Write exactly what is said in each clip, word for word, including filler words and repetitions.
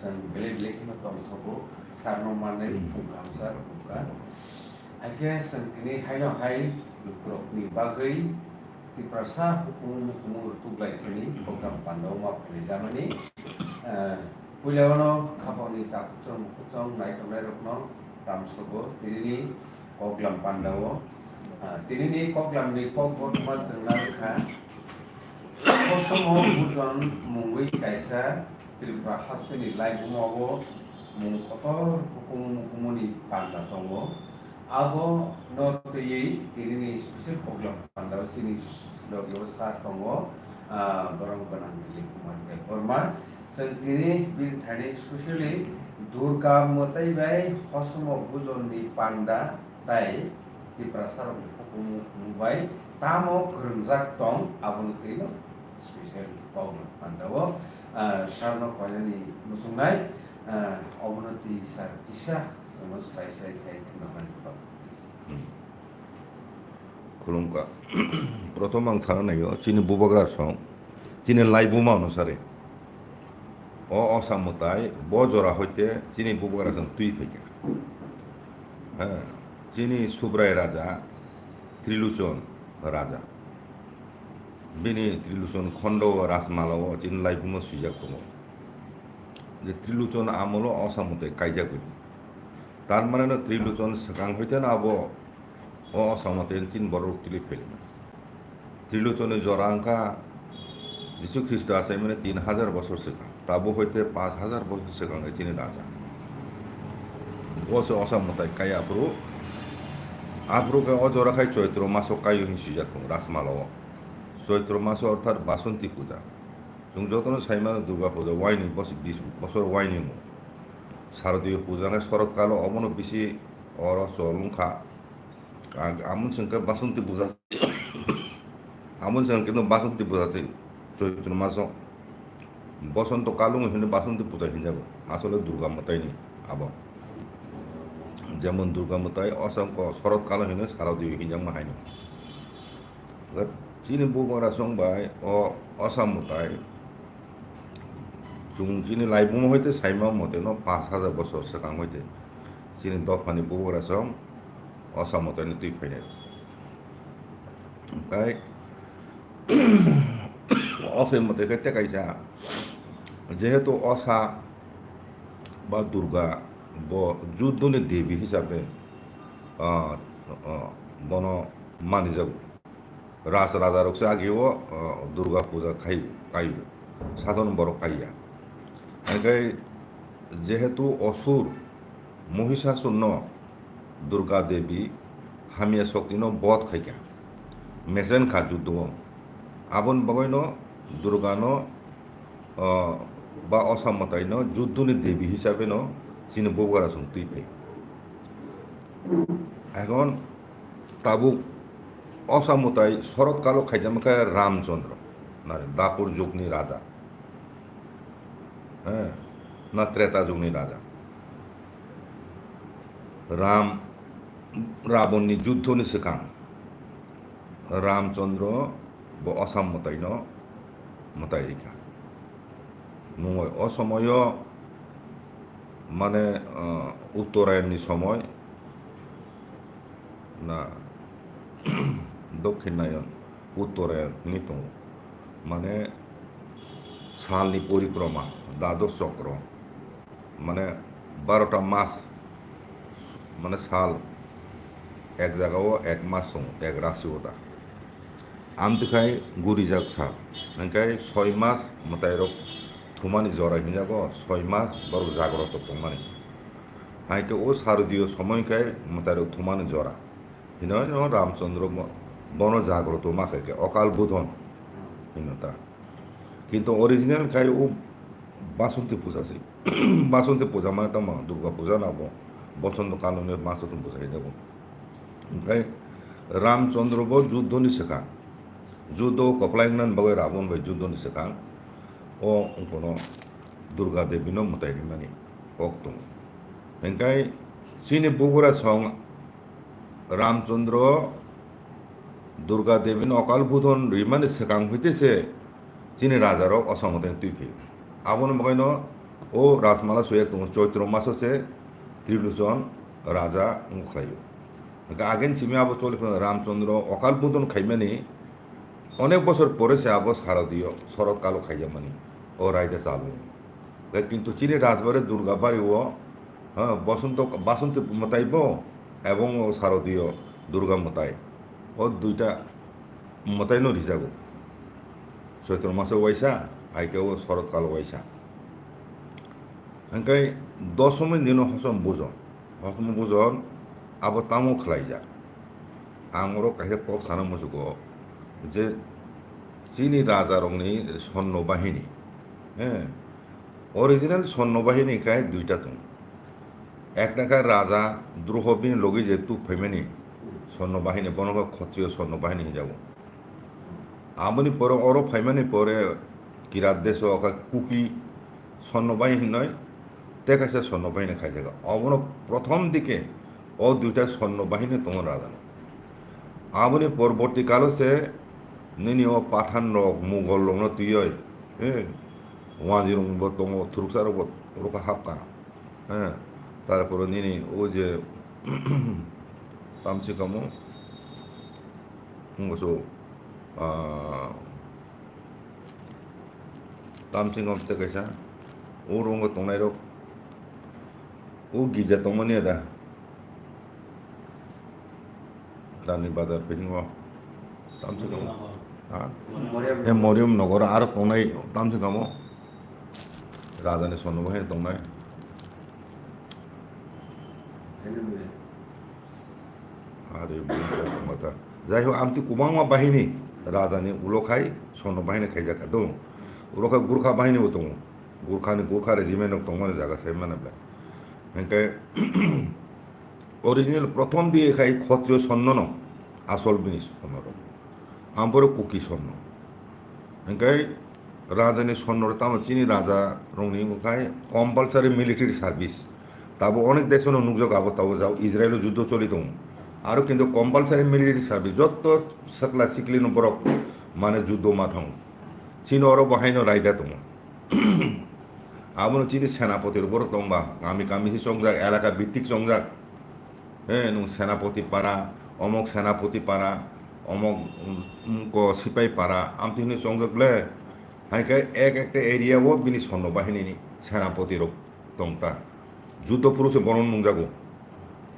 Chwng belai belai kheno tongthogo, sarno manwi phung kaham sa rwkha. Hakhe chwng tini haino hai lukurokni bagwi Tiprasa hukumu mukumu rwtuklai thani program pandao ma phaijamani. Eh, puila ono khapangni takhukchong mukhukchong nai tongnairokno ramsogo tinini koklam pandao. Ah, tinini koklamni kok kothoma chwng narwkha. Kosomo Bujon mungwi kaisa Tripura hasteni laibumao mung kotor hukumu mukumuni panda tongo. Abono twiwi tinini special koklam pandao chini logio sa tongo, ah, borok gwnang Dilip Kumar Debbarma. Chwng tini bini thani specially Durga mwtai bai Hosomo Bujonni panda tai Tiprasarokni hukumu hukumu bai tamo kwrwngjak tong, abono twino special koklam pandao, ah, sarno koinani muchungnai, ah, obono twi sar kisa chwngno sai sai khai khwna mani kok. Hmm. Khulumkha. Prothom ang sana naio, chini bubagra song, chini laibuma onusare. O osa mwtai, bo jora hoite chini bubagra song twi phaikha. Ha, chini Subrai raja, Triluchon raja. Bini Triluchon khondo Rajmala o chini laibuma swijak tongo. Je Triluchon amolo osa mwtai kaijagwi. Tar mane no Triluchon swkang hoite no abo o osa mwtai tin borok tili phailima. Triluchoni jora wngkha Jisu Khristo achaimani tin hajar bosor swkang, tabuk hoite panch hajar bosor swkang hai chini raja. O se osa mwtai kai aphuru, aphuru khe o jora khai Choitro maso kai hwnwi swijak tongo Rajmala o. Choitro maso orthat Basanti puja. Chwng jotono saimano Durga puja waini bos-, bis bosor waini wngo. Sarodiyo puja khe sorot kalo obono bisi oro chol wngkha. Ag-, amoni sengkhe Basanti puja. Amoni sengkhe no Basanti puja se Choitro maso. Bosonto kalung hino Basanti puja hinjago. Asole Durga mwtaini abo. Jemon Durga mwtai, osongko sorot kalo hino Sarodiyo hinjakma haino. Chini bubagra song bai o osa mwtai. Chwng chini laibuma hoite saima mote no panch hajar bosor swkang hoite chini dophani bubagra song osa mwtaino twi phainai. Omotai osa mwtai khe tei kaisa, jehetu osa ba Durga bo juddhoni devi hisabe, ah, ah, bono manijago. Raj rajarok se agio, ah, Durga puja khai, kai, sadharon borok kaiya. Hingke jehetu osur Mohisasurno Durga Devi hamya soktino bodh khaikha, mechen kha juddho o. Aboni bagwino Durgano, ah, ba osa mwtaino juddhoni devi hisabeno chini bubagra song twi phai. Ekhon tabuk osa mwtai sorot kalo khaijama khe Ramchandra, nare Dapur jugni raja, he, na Treta jugni raja. Ram, Rabonni juddhoni swkang Ramchandra bo osa mwtaino mwtai rikha. Nungoi o somoyo mane, ah, Uttorayan ni somoi na Dokkhinayan, Uttorayan hwnwi tongo. Mane salni porikroma, dados chokro, mane barota mas, mane sal ek jagao ek mas tongo, ek rasi o da. Amtwkhai gurijak sal, hingkhai soi mas mwtairok thumani jora hinjago, soi mas borok jagroto tongmani. Haikhe o sarodiyo somoi khai mwtairok thumani jora. Hino hino Ramchandra bo-, bono jagroto ma khai khe okal budhon hino ta. Kintu original khai o Basanti puja se. Basanti puja mane tamo Durga puja na bo. Bosonto kaloni Basanti puja hinjago. Omotai Ramchandra bo juddhoni swkang. Juddho kwplai wngnani bagwi Rabon bai juddhoni swkang. O wngkhono Durga Devi no mwtai rimani kok tongo. Hingkhai chini bubagra song Ramchandra Durga Devi no okal budhon rimani swkang hoite se chini rajarok osa mwtai twi phaio. Aboni bagwino O Rajmala soya tongo, Choitro maso se Trilochon raja wng khlaio. Hwnkhe ageni simi abo choli phano Ramchandra okal bodon khaimani onek bosor pore se abo Sarodiyo Sorotkalo khaijakmani o raida chalo. Hwnkhe kintu chini Rajbari Durgabari o, ha, Bosonto, Basanti mwtai bo ebong o Sarodiyo Durga mwtai. O duita mwtaino rijago. Choitro maso waisa, hai khe o Sorotkalo waisa. Hwnkhe dosomi dino hosom bujon. Hosom bujon abo tamo khlaijak. Ang oro kaisa kok sana muchugo je chini rajarokni sonno bahini, he, original sonno bahini khai duita tongo. Ekta khe raja Druho bini logi je tuk phaimani sonno bahini, bono khe Khotriyo sonno bahini hinjago. Aboni pore oro phaimani pore Kirat deso khe Kuki sonno bahini hinoi tei kaisa sonno bahini khaijak. Obono prothom dike o duita sonno bahini tongo rajani. Aboni porborti kalo se nini o Pathan rok, Mughal rokno twiwi, eh, Wazir rokbo tongo, Thuruksa rokbo rokha hapkha. Eh, tarpore nini o je tamsi kamo, wngbo so, ah, tamsi kamo tei kaisa, o rokbo tongnai rok, o girja tongmani da. Rani Bazar bisingo tamsi kamo. Ha? Moriam. E Moriam Nogor aro tongnai tamsi kamo. Rajani sonno bahini tongnai. Are mata. Jai ho amtwi kwbangma bahini rajani ulo khai sonno bahini khaijak do. Ulo khai Gurkha bahini bo tongo. Gurkhani Gurkha regiment rok tongmani jaga sai mana bla. Hingke original prothom diye khai Khotriyo sonno no asol bini sonno rok. Ampore Kuki sonno. Hingke rajani sonno rok tamo chini raja rokni wngkha compulsory military service. Tabo onek desono nukjago abo tabo jao Israel o juddo choli tongo. Aro kintu compulsory military service jotto sakla sikli no borok mane juddo ma thango. Chini oro bo haino raida tongo. Abono chini senapoti rok borok tongba, kami kami se chongjak, elaka bittik chongjak. He, nung senapoti para, omok senapoti para, omok, um, ko sipai para, amtwi hwnwi chongjak le. Hai khe ek ekta area o bini sonno bahini ni senapoti rok tongta. Juddo puruse bono nungjago.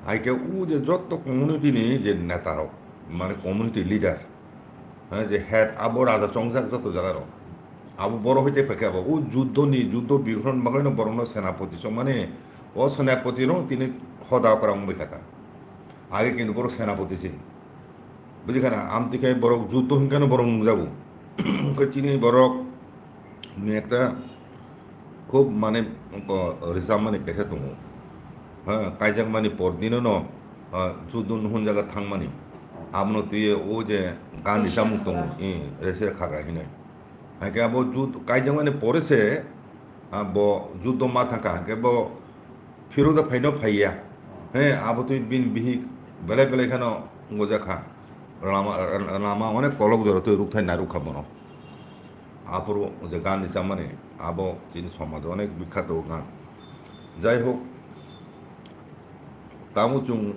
Hai khe u je jotto community ni je neta rok, mane community leader, ha, je head abo raja chongjak jotto jaga rok. Abo boro hoite phaikhe abo u juddo ni, juddo bigrohon bagwi no borok no senapoti chongmani, o senapoti no tini hoda okra wngwi kha ta. Age kintu borok senapoti se. Buji khana, amtwi khe borok juddo hwnkhe no borok nungjago. Hwnkhe chini borok ni ekta khub mane, o, rijak mani kaisa tongo. Ha, kaijak mani por dino no, ha, juddo nuhun jaga thangmani. Abono twiwi o je gan rijak mung tongo, i, resir khagra hinwi. Hai khe abo jud-, kaijak mani pore se, ah, bo juddo ma thang kha, hai khe bo phiro da phaino phaiya. He, abo twi bini bihik belai belai kheno wngojak kha. Lama, lama onek kolok jora twi rukthai narwk kha bono. Aphuru je gan ni chamani, abo chini somajo onek bikhato gan. Jai hok, tamo chwng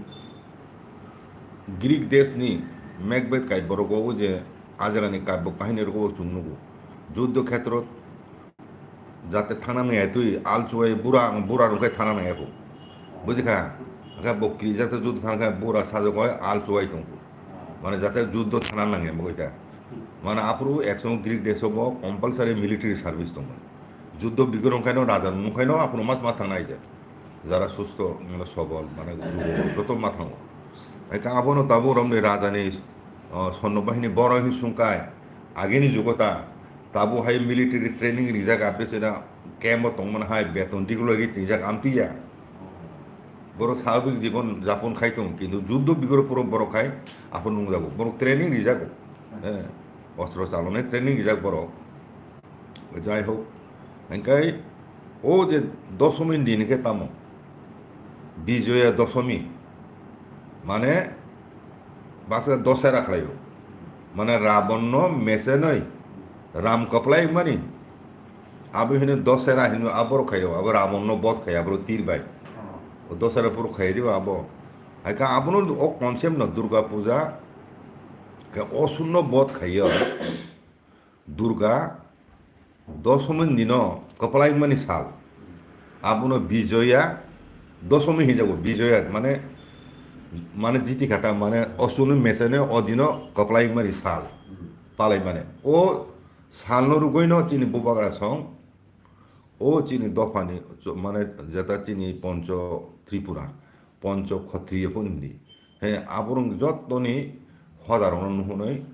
Greek desh ni Macbeth kaiborogo o je a jagani kabyo kahini rogo chwng nugo. Juddo khetro jate thangna nangya twi al chuwai bura, bura rok khai thangna nangya kho. Buji kha? Khe bo kri jate juddo thangna khe bura sajagoi al chuwai tong kho. Mane jate juddo thangna nangya bo khe. Mane aphuru ek somoi Greek desh o bo compulsory military service tongmani. Juddo bigor wngkhaino raja wngkhaino aphuru mas ma thangna aija. Jara susto, mane sobol, mane jugo, joto ma thango. Hai khe abono tabuk romni rajani, o, sonno bahini boro hin sungkai, agini jugo ta, tabuk hai military training rijak, abisina camp o tongmani hai beton regular ri twijak amtwi ya. Borok sabik jibon japon khai tong, kintu juddo bigoro puro borok khai aphuru nungjago. Borok training rijago. Eh, ostro chalonai training rijak borok. Jai hok, hingkai o je dosomi din khe tamo, Bijoya dosomi, mane baksa dosera khlaio, mane Rabon no mesenoi Ram kwplai mani, Abo hino Dasara hino abo rok khayo, abo Ravan no bodh khayo, abo tir bai. O Dasara puro khayo diba abo. Hai kha abono o concept no Durga Puja, khe Asur no bodh khayo. Durga Dosomi dino kwplaimani sal. Abono Bijoya Dosomi hinjago, Bijoya mane, mane jiti khata mane Asur ni mechane o dino kwplaimani sal. Palaimani. O salno rugwino chini bubagra song, o chini dophani, mane jeta chini Poncho Tripura, Poncho Khotriya pho hwnwi. He, aborok jottoni hodarokno nuhunwi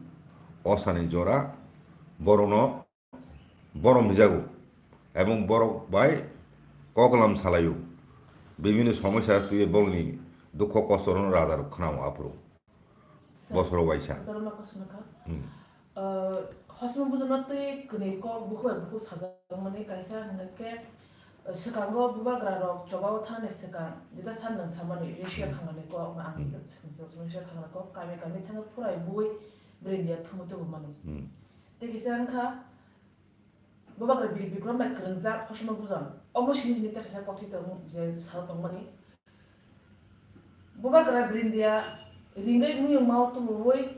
osani jora borokno borom hijago. Ebong borok bai koklam salaio. Bibini somosya twiwi bongni dukho kosto rokno raja rok khwnao aphuru. Sir, bosoro waisa. Sir, ma question kha. Hmm. Uh, Hosmo Bujono twi kwnwi kok bukhuk bai bukhuk sajakmani kaisa hwnkhe, uh, swkango bubagra rok chobao thani swkang jeta sanjwng samani Russia Hmm. khangnani kok ma ang Hmm. Russia khangnani kok kami kami thangwi phurai bui bwrwi India thumu tubumani. Hmm. Tei kisa wngkha, Bubagra Biri Bikram bai kwrwngjak Hosmo Bujon. Omo sini hini tei kaisa kothai tong je sal tongmani. Bubagra Brindia ringwi muyung mao tubuwi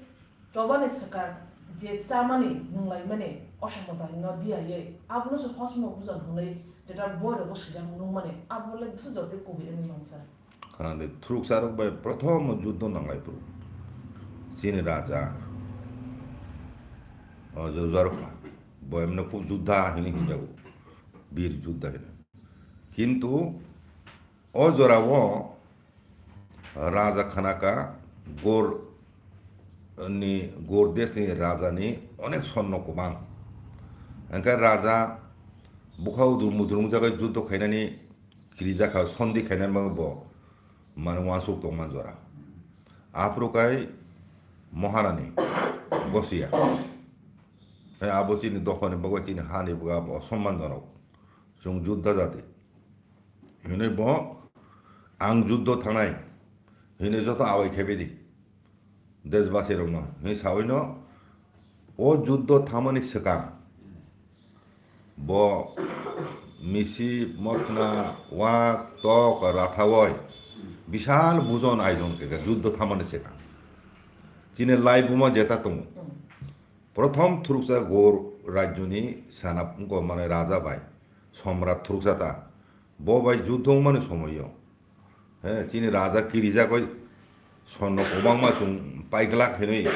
chobani swkang je chamani nunglaimani osamodai no diya ye. Abono se Hosmo Bujon hwnwi jeta boirogo swijak nungmani. Abo le bwswk jotoi kubui wngwi mansa. Khwnadi thuruksa rok bai prothom juddho nanglai phuru chini raja, o, Jojarkha, bo emno khub juddha hini hinjago, bir juddha hini. Kintu o jorao raja khanaka Gor ni, Gor desh ni raja ni onek sonno kwbang. Hingkhe raja bukha udru mudrung jagai juddho khainani kirijakha, sondi khainani bagwi bo mane uansuk tongma jora. Aphuru kai Maharani Gosiya. Hai abo chini dophani bagwi chini hani bagwi abo osomman jonok. Chwng juddha jati. Hinwi bo ang juddho thangnai. Hinwi joto awai khaibidi. Deshbasi rokno. Hinwi sawino o juddho thangmani swkang. Bo misi, mothna, wak, tok, rathaoi bisal bujon aidon khe juddho thangmani swkang. Chini laibuma jeta tongo. Prothom thuruksa Gor rajyoni senap-, wngkha mane raja bai Somrat thuruksa ta. Bo bai juddho wngmani somoio. He, chini raja kirijagoi sonno kwbangma chwng paiglak hinwi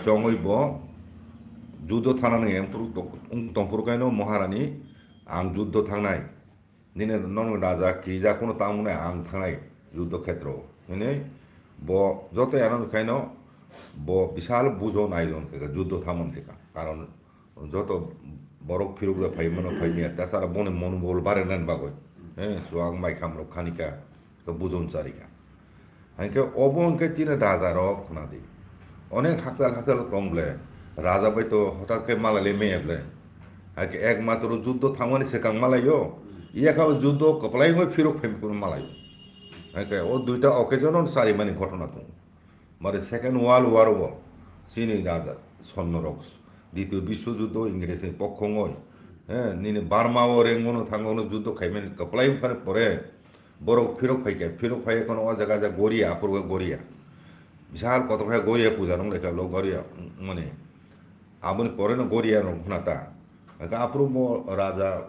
chongwi bo judo thanani emphuru tok-, wng tongphuru kaino Maharani, "Ang judo thangnai, nini nono raja kirijak phano tangmani ang thangnai judo khetro," hinwi bo joto ano khaino bo bisal bujo naijon khe judo thangmani se ka, karon joto borok phirok da phai mano phai miya, tasara boni monobol barenani bagwi, eh, chuwak mai kham rok khani ka, ka bujon chari ka. Hai khe obo hwn khe chini raja rok khna di. Onek hakchal hakchal tong ble, raja bai to hotak khe malai le meya ble. Hai khe ek matro juddo thangmani swkang malai yo, iya kha juddo kwplai wngwi phirok phai phuru malai yo. Hai khe o duita occasion on chari mani ghotona tongo. Mare Second World War o bo chini raja sonno rok Ditiyo Biswo Juddo Ingres ni pokho wngoi, eh, nini Burma o rengmo no thango no juddo khaimani kwplai wngphani pore borok phirok phaikha, phirok phaiya kono o jaga ja Goria, aphuru Goria. Bisal kotor khe Goria puja nung lekha lo Goria, mane aboni pore no Goria rok khna ta. Hingkhe aphuru bo raja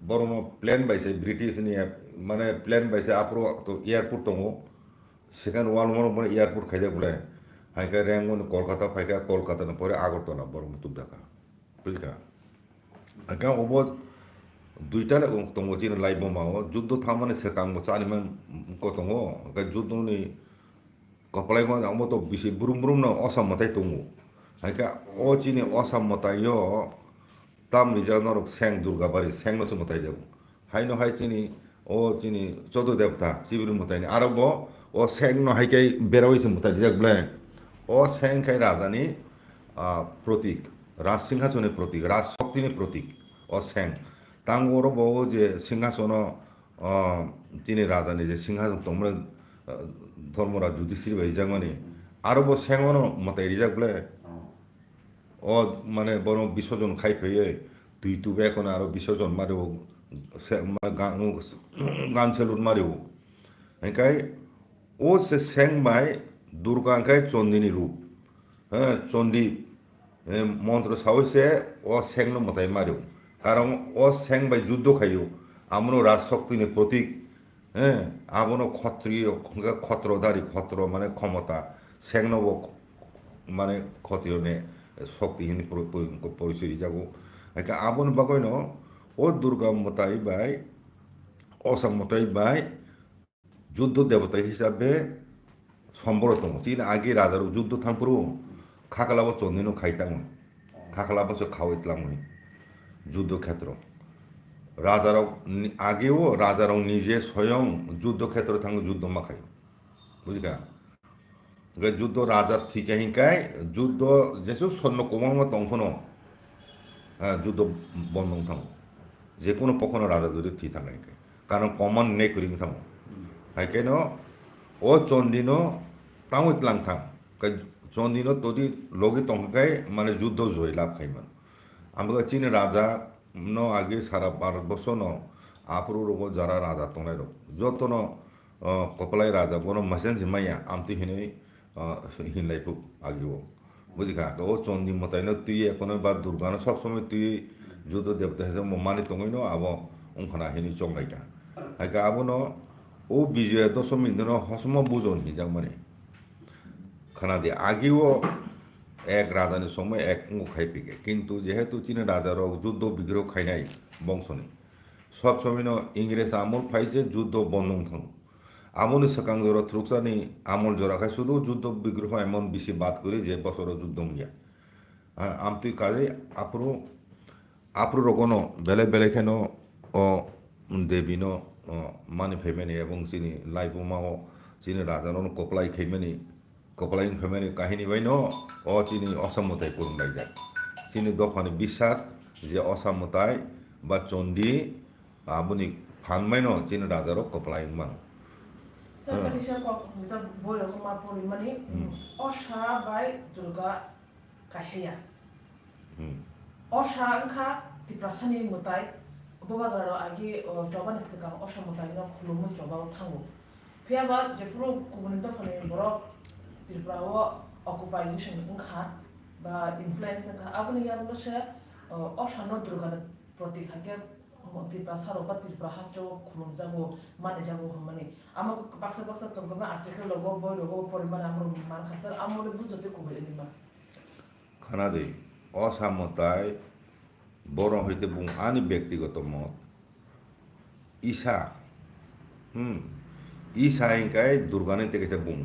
borok no plane bai se British ni, mane plane bai se aphuru to airport tongo. Second World War bo airport khaijak bole. Hai khe Rangoon ni Kolkata phai khe Kolkata ni pore Agartala borok muchung jakha. Buji kha. Hai khe obo duita le tongo chini laibuma o. Juddo thangmani swkang bo chani man ko tongo. Hai khe juddo ni kwplai ma omo to bisi brum brum no osa mwtai tongo. Hai khe o chini osa mwtai o Tam rijak norok Seng Durgabari, Seng no se mwtai rw. Haino hai chini, o chini Chodo Debta, Chibiri mwtai ni. Aro bo, o Seng no hai khe berawi se mwtai rijak ble. O Seng khai raja ni, ah, protik, Raj Singhason ni protik, Raj Shokti ni protik, o Seng. Tang oro bo o je Singhason o, ah, chini raja ni je Singhason tongmani, ah, Dharmaraj Yudhishthir bai rijak mani. Aro bo Seng no mwtai rijak ble. O mane bono bisorjon khai phaiwi Twi tubu ekono aro bisorjon mario, se-, ma-, gan-, gan salute mario. Hingkai o se seng bai Durga hingkai Chondini rup. He, Chondi, he, montro sawi se o sengno mwtai mario. Karon o seng bai juddo khaio. Amono Raj Shokti ni protik. He, abono khotriyo, hwnkhe khotrodari, khotro mane khomota, sengno bo mane khotriyo ne shokti hini pori-, pori-, porichoi rijago. Hwnkhe aboni bagwino o Durga mwtai bai, Osa mwtai bai, juddo debota hisabe somboro tongo. Chini agi rajarok juddo thangphuru khaklabo Chondino khai tangwi. Khaklabo se khawi tlangwi. Juddo khetro. Rajarok ni, ageo rajarok nije soyong juddo khetro thangwi juddo ma khaio. Bujikha? Hwnkhe juddo raja thwikha hinkai juddo jesu sonno kwbangma tongphano, ha, juddo bondong thango. Jekunu pokhono raja jodi thwi thangkha hinkai. Karon common ne kwrwi wng thango. Hai khe no o Chondino tangwi tlang thang. Kai Chondino todi logi tongkha kai mane juddo joi lab khai mano. Amtwkha chini raja no agi sara Bharat borsho no aphuru rogo jara raja tongnai rok. Jotono, o, koplai raja bono masensi maya amtwi hinwi, o, hinlai phuk agi o. Bujikha, o Chondi mwtai no twi ekono ba Durga no sob somoi twi juddo debota hai mani tongwi no abo wngkhana hinwi chonglai kha. Hai khe abono o Bijoya Dosomi no hosmo bujon hinjak mani. Khana di, agio ek raja ni somoi ek wngkha khai pike. Kintu jehetu chini raja rok juddo bigroh khainai bongsoni. Sob somoi no Ingres amol phai se juddo bondo wng thango. Amoni swkang jora thwrwksa ni amol jora khai sudu juddo bigroh emon bisi bad kwrwi je bosoro juddo wngya. A-, amtwi kari aphuru Aphuru rogono belai belai kheno o Devi no, o, mani phaimani ebong chini laibuma o chini raja no koplai khaimani, koplai wng phaimani kahini bai no o chini Osa mwtai kwrwng laijak. Chini dophani biswas je Osa mwtai ba Chondi aboni phan bai no chini raja rok koplai wng mano. Sir, Hmm. Kaisa kok, boirok ma porimani, Hmm. Osa bai Durga kaisa ya. Hmm. Osa wngkha Tiprasani mwtai, bubagrarok agi, o, chobani swkang Osa mwtaino khulumwi chobao thango. Phiyaba jephuru kubuni dophani borok Tripura o occupation wngkha ba influence wngkha, aboni yagulo se, o, Osano Durgani protik hai khe Tiprasa rok ba Tripura haste o khulumjago, manijago hwnmani. Amo baksa baksa tongkha article rogo, boi rogo porimani amo mankha sir, amo le bujotwi kubui wngma. Khana di, Osa mwtai, borok hai te bung ani byaktigoto mot. Isa, hmm, Isa hingkai Durgani tei kaisa bung.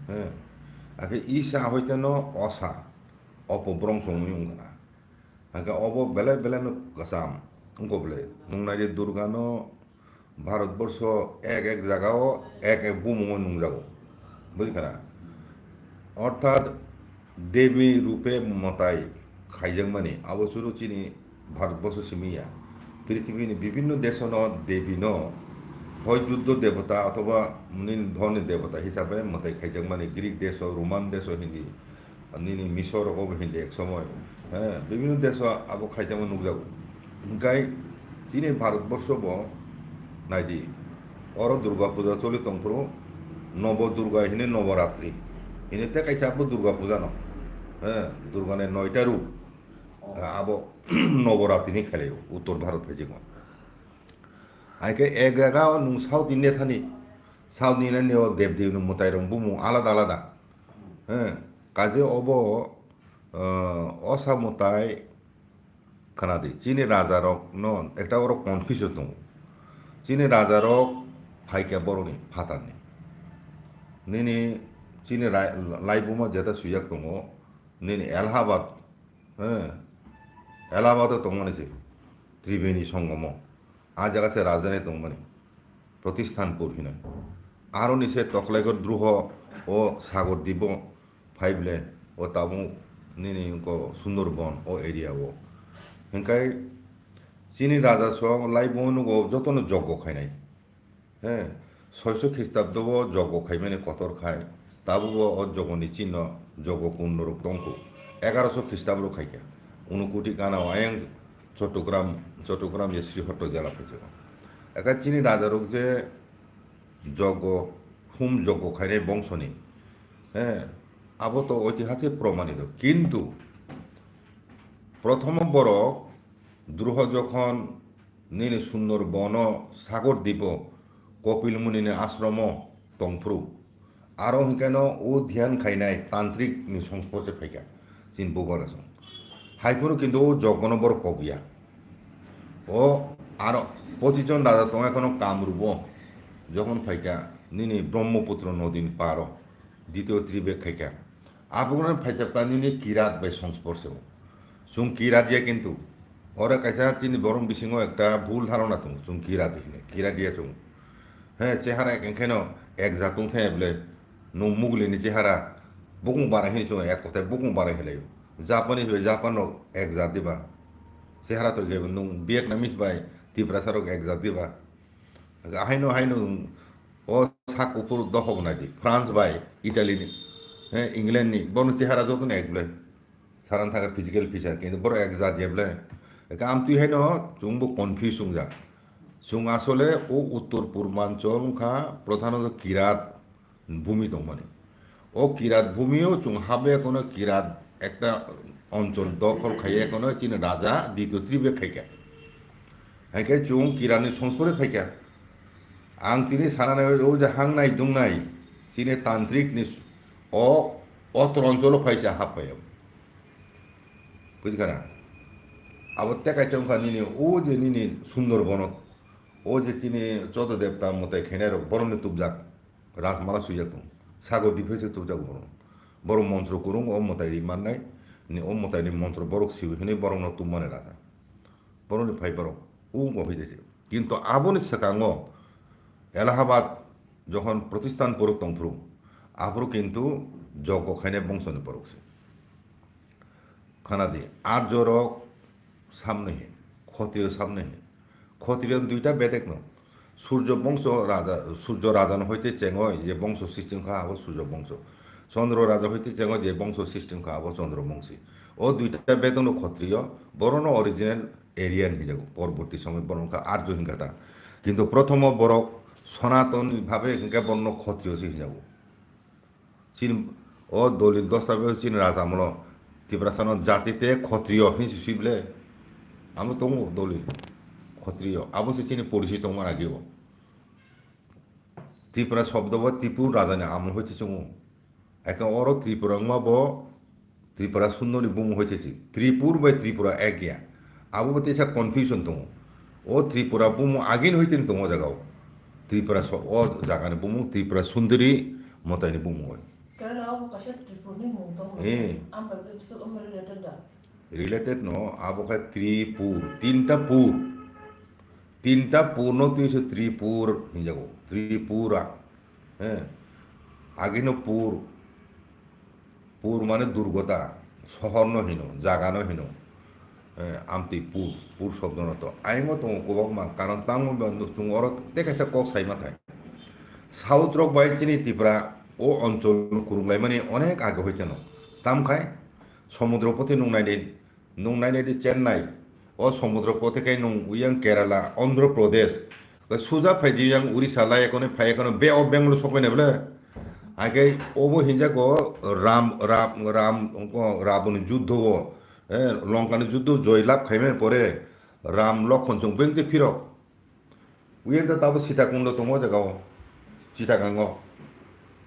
He. Akhe Isa hoite no Osa, opo brong songwi wngkha na. Hingke obo belai belai no kwcham wngkha bwle. Nwng nai di Durgano Bharatborsho ek ek jagao ek ek bumungo nungjago. Bujikha na? Orthat Devi rupe mwtai khaijakmani abo chwrw chini Bharatborsho simi ya. Prithibini bibinno desono Devino hoi juddo debota othoba nini dhorni debota hisabe mwtai khaijakmani Greek deso, Roman deso hindi. Nini Misor rogo bo hindi ek somoi, he, bibinno deso abo khaijakma nukjago. Hingkai chini Bharatborsho bo naidi, oro Durga Puja choli tongphuru, Nobo Durga hini Noboratri hini tei kaisa abo Durga Puja no, he, Durga ni noita rup, abo Noboratri ni khelaio Uttor Bharat phaijingo. Hai khe ek jaga o nwng South India thani, South India ni o dev dev ni mwtai rok bumung alada alada. He, kaje obo, eh, Osa mwtai khana di. Chini raja rok no ekta oro confusion tongo. Chini raja rok phaikha borok ni phatar ni. Nini chini rai-, laibuma jeta swijak tongo. Nini Allahabad, he, Allahabad o tongmani se Tribeni Songomo. A jaga se rajanai tongmani, Protisthanpur hinwi. Aroni se Toklaikor druho o Sagor Dibo phai bwle, o tabuk nini wngkha Sundorbon o area o. Hingkai chini raja song laibung nugo jotono joggo khainai. He, soiso Khristabdo o joggo khaimani kotor khai, tabuk o, o jogoni chino joggo kundorok tongkhu. Egaroso Khristabro khaikha. Unukuti gana o ayang Chottogram, Chottogram ya Srihotto jela phaijak. Eka chini rajarok je jogo, hum jogo khainai bongsoni, he, abo to oitihasik promanito. Kintu prothomo borok Druho jokhon nini Sundorbono Sagor Dipo Kopil Munini ashromo tongphuru, aro hinkhe no o dhyan khainai tantrik ni songspor se phaikha chini bubagra song. Haiphuru kintu o jogbono borok pokya. O aro pochichon raja tong ekhono Kamrubo jokhon phaikha nini Brahmaputro nodini paro, dityo tribek khaikha. Abono phaijak ta nini kirat bai songspor se o. Chwng kirat ya kintu. Oro kaisa chini borok bisingo ekta bhul dharona tongo. Chwng kirat hino. Kirat ya chwng. He, chehara ek, enkheno ek jat tong thai bwle. Nwng Mugulini chehara bukung bara hino chwng ek kothai bukung bara hinlaio. Japanese bai Japan rok ek jat diba. Chehara to jebo nwng Vietnamese bai Tiprasa rok ek jat diba. Haino, haino, o sak kuphur dophok nai di. France bai Italy ni, he, England ni, bono chehara joto ni ek bwle. Saran thaka physical feature, kintu borok ek jat je bwle. Eka amtwi haino chwng bo confuse wngjak. Chwng asole o uttor purbanchal wngkha prodhanot kirat bhumi tongmani. O kirat bhumio chwng habwi ekono kirat ekta onchol dokhol khaiwi ekono chini raja dityo tribek khaikha. Haikhe chwng kiratni songspore phaikha. Ang tini sananai o je hangnai dungnai chini tantrik ni o, o troncholo phaisa happai. Bujikha na? Abo tekaisa wngkha nini o je nini Sundarbono, o je chini Choto Devta mwtai khainai rok borokni tubjak. Rajmala swijak tongo. Sagor Diphe se tubjago borok. Borok montro kwrwng o mwtai ri mannai, ni o mwtai ni montro borok siwi hinwi borokno tubmani raja. Borokni phai borok. O wngkha hoi de se. Kintu aboni swkango Allahabad jokhon Pratistan phuru tongphuru, aphuru kintu joggo khainai bongsoni borok se. Khana di, Arjo rok samno hi, Khotriyo samno hi. Khotriyo duita bedek no. Surjo bongso raja, Surjo raja no hoite chengo je bongso system kha abo Surjo bongso. Chondro raja hoite chengo je bongso system kha abo Chondro bongsi. O duita bedek no Khotriyo, boro no original Aryan hinjago. Porborti somoy boro wngkha Arjo hinkha ta. Kintu prothomo borok Sonaton bhabe hinkhe bono Khotriyo se hinjago. Chini o dolil dosta be chini raja amolo Tiprasano jati te Khotriyo hinsi sibile. Amo tongo dolil Khotriyo. Abo se chini porisi tongma agi o. Tripura shobdo bo Tipur rajani amol hoite chungo. Eke oro Tripura wngma bo Tripura sundoni bumung hoite chi. Tripur bai Tripura ek ya. Abo bo teisa confusion tongo. O Tripura bumung agini hoite ni tongo o jaga o. Tripura so-, o jagani bumung Tripura sundiri mwtaini bumung oi. Kerala o bo kaisa Tripurni mung tongo. Eh. Am bai bwswk wngma related da? Related no, abo khe Tripur, tinta pur. Tinta pur no twi se Tripur hinjago. Tripura. He. Agino pur. Pur mane durgota. Sohor no hino, jaga no hino. Eh, amtwi pur, pur shobdo no to. Ayang o tongo kwbangma. Karon tamo ba chwng oro tei kaisa kok sai ma thai. South rok bai chini Tripura o onchol kwrwnglaimani onek age hoiteno. Tamkhai Somudro pothi nung naidi, nung naidi Chennai. O Somudro pothi khai nung uyang Kerala, Andhra Pradesh. Suja phaidi yang Orissa lai ekono phai ekono Bay of Bengal sokbai nai bole. Age obo hinjago Ram, Ram, Ram, Rabon juddho o, eh, Lankani juddho joy lab khaimani pore Ram Lokhon chwng bengte phirok. Uyang ta tabo Sitakundo tongo o jaga o, Chitagango.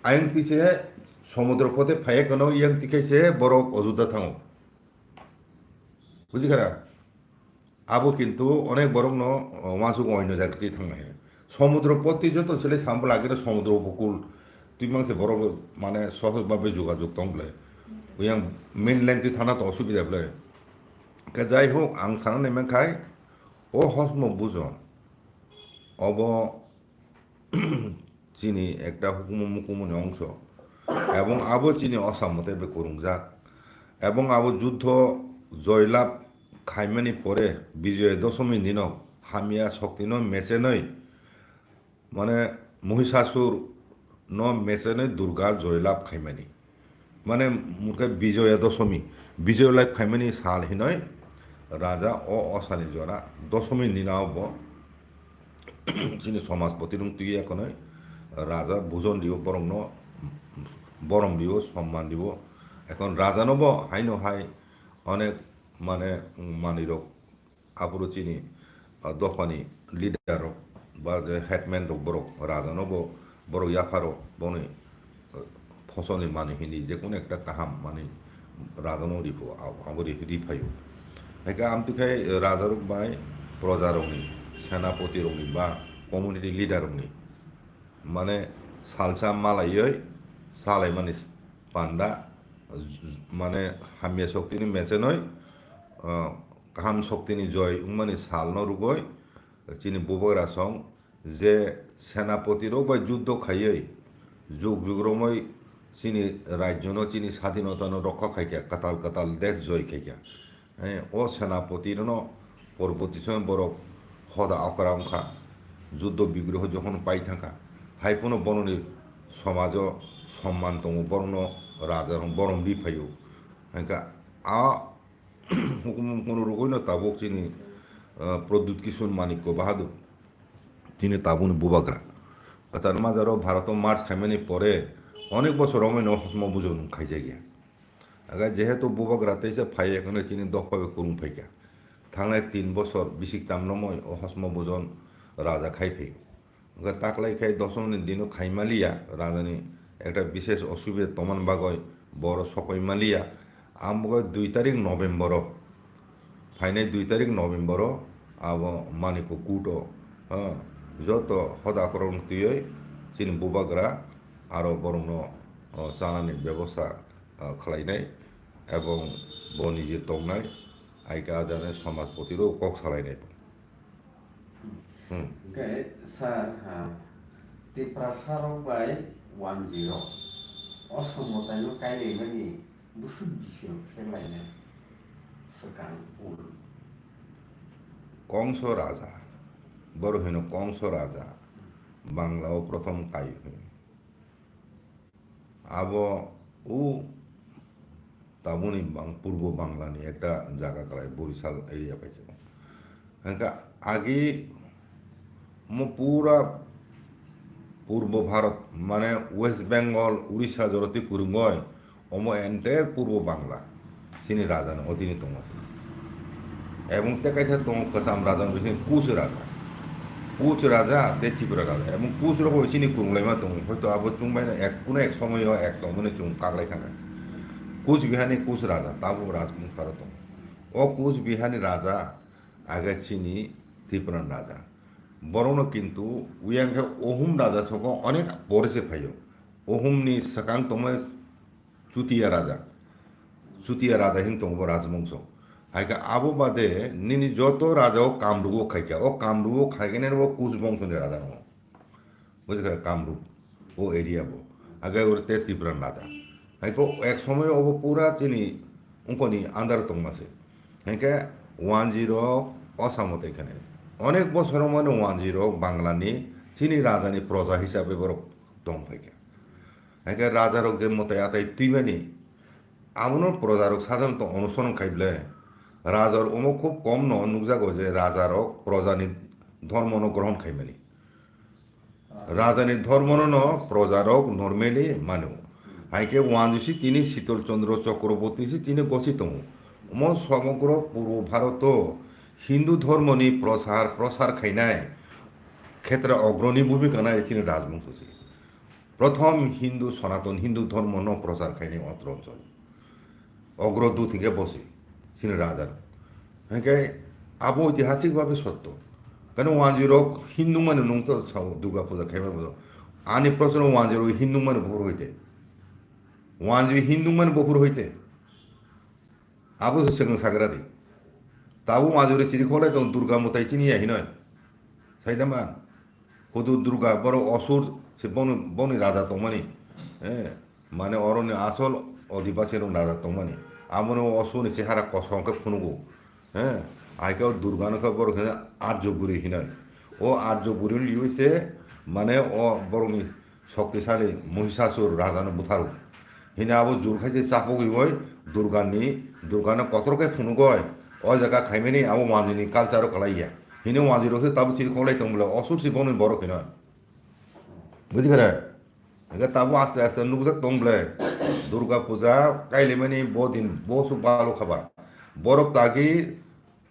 Ayang tise Somudro pote phai ekono, uyang tikhe se borok Ojodha thango. Bujikha na? Abo kintu onek borok no, o, uansuk oino jaga twi thangna hai. Somudro pote joto sele sambo lagino Somudro upokul. Twi mangse borok mane sohoj babe jogajog tong ble. Uyang mainland twi thana to osubida ble. Ke jai hok, ang sana nai man khai, o hosmo bujon. Obo chini ekta hukumu mukumuni ongso. Ebong abo chini osam mote be kwrwngjak. Ebong abo juddho joylab khaimani pore Bijoya Dosomi dino hamya soktino mechenwi, mane Mohisasur no mechenwi Durga joylab khaimani. Mane murkhe Bijoya Dosomi, Bijoya lab khaimani sal hinoi Raja o osani jora dosomi ninao bo chini somajpoti rung twi ekonoi raja bujon rio borokno borom rio somman rio. Ekon raja no bo haino hai onek mane manirok aphuru chini, ah, dophani leader rok ba je headman rok borok raja no bo borok yapharo boni, ah, phosoni mani hini je kono ekta kaham mani raja no ripho, abo ri-, riphaio. Haikhe amtwi khai raja rok bai proja rokni, senapoti rokni ba community leader rokni mane salsa malaioi salaimani panda, mane hamya soktini mechenoi, ah, kaham soktini joy wngmani salno rwgoi chini bubagra song je senapoti rok bai juddo khaioi jug jug romoi chini rajyono chini sadhinotano rokha khaikha, kwtal kwtal desh joy khaikha. Eh, o senapoti no porborti somoy borok hoda okra wngkha, juddo bigroho jokhon pai thangkha, hai phano borokni somajo somman tongo, borokno raja rok borom ri phaio. Hingkha a hukumu kono rwgwino tabuk chini, eh, Pradyut Kishore Manikya Bahadur, chini tabukni bubagra. Kwchar majaro Bharat o march khaimani pore onek bosor romwi no hosmo bujon khaijakya. Aga jehetu bubagra teisa phai ekheno chini dopha bai kwrwng phaikha. Thangnai tin bosor bisik tamromoi o hosmo bujon raja khai phaio. Hwnkhe taklai khai dosomni dino khai maliya, rajani ekta bishesh osubida tongmani bagoi boro sopai maliya. Amogoi dui tarik November o, phainai dui tarik November o abo Manikya Court o, ha, joto hoda akorok twiwi chini bubagra aro borokno, o, chanani bebosta ah, khlainai, ebong bo nije tongnai, aika ajane somajpoti rok kok salainai bo. Hmm. Hwnkhe sir, ha, Tiprasa rok bai wanjwi rok osommotaino kailaimani bwswk bising rok pherlainai swkang ul. Kongso raja, boro hino Kongso raja, Bangla o prothom kai hino. Abo o tabukni bang-, Purbo Bangla ni ekta jaga kwlai, Borisal area paisa. Hingkha agi mo pura Purbo Bharat, mane West Bengal, Orissa joroti kwrwngoi, omo entire Purbo Bangla. Chini raja no odini tongma se. Ebong tei kaisa tongo kwcham raja no bising Kuch raja. Kuch raja tei Tripura raja. Ebong Kuch rok bo chini kwrwnglaima tongo. Hoito abo chwng bai no ek, kuno ek somoy o ek tongmani chwng kaklai thangkha. Kuch Bihar ni Kuch raja, tabuk rajmung saro tongo. O Kuch Bihar ni raja age chini Tripura ni raja. Borok no kintu uyang khe Ohum raja soko onek pore se phaio. Ohum ni swkang tongma Chutiya raja. Chutiya raja hin tongo bo rajbongso. Hai khe abo bade nini joto raja o Kamrup o khai kha. O Kamrup o khai khe nini bo Kuch bongso ni raja no. Buji kha Kamrup o area bo. Agai oro te Tripura ni raja. Hai khe ek somoy obo pura chini ungkoni under tongma se. Hai khe wanjwi rok osamo tei khe nini. Onek bosor mano wanjwi rok Bangla ni chini raja ni proja hisabe borok tong phai kha. Hai khe raja rok je mwtai atai twimani, abono proja rok sadharanoto onusoron khai ble. Raja rok omo khub kom no nukjago je raja rok proja ni dhormo no grohon khaimani. Raja ni dhormo no, no proja rok normally mano. Hai khe wanjwi si tini Sital Chandra Chakraborty si tini gosi tongo. Omo somogro Purbo Bharat o Hindu dhormo ni prochar, prochar khainai khetre ogroni bhumika nai chini rajbongso se. Prothom Hindu, Sanatan Hindu dhormo no prochar khainai o otro onchol. Ogrodut hinkhe bosi, chini raja. Hinkhe abo oitihasik babe sotto. Kano wanjwi rok Hindu mani nung to sao Durga puja khaiba bo. Ani prochar wanjwi rok Hindu mani buphuru hoite. Wanjwi Hindu mani buphuru hoite. Abo se swkang sagra di. Tabuk majuri chiri kholai tong Durga mwtai chini ya hinoi. Saida man. Hudu Durga borok osur se boni, boni raja tongmani. Eh, mane oroni asol odibasi rok raja tongmani. Amoni o osur ni chehara kosom khe phunugo. Eh, aike o Durga no khe borok hino Arjo buri hinoi. O Arjo buri liyo se mane o borok ni Shoktisali Muhisasur rajano butharo. Hini abo jur khaise chapok rioi Durgani, Durgano kotor khe phunugoi, O jaga khaimani abo wanjwini culture o kwlai ya. Hino wanjwi rok se tabuk chiri koklai tong bwle, osuk si bono borok hino. Buji khe? Hingke tabuk aste aste nukjak tong bwle. Durga puja kailaimani bo din bo su balo khaba. Borok tagi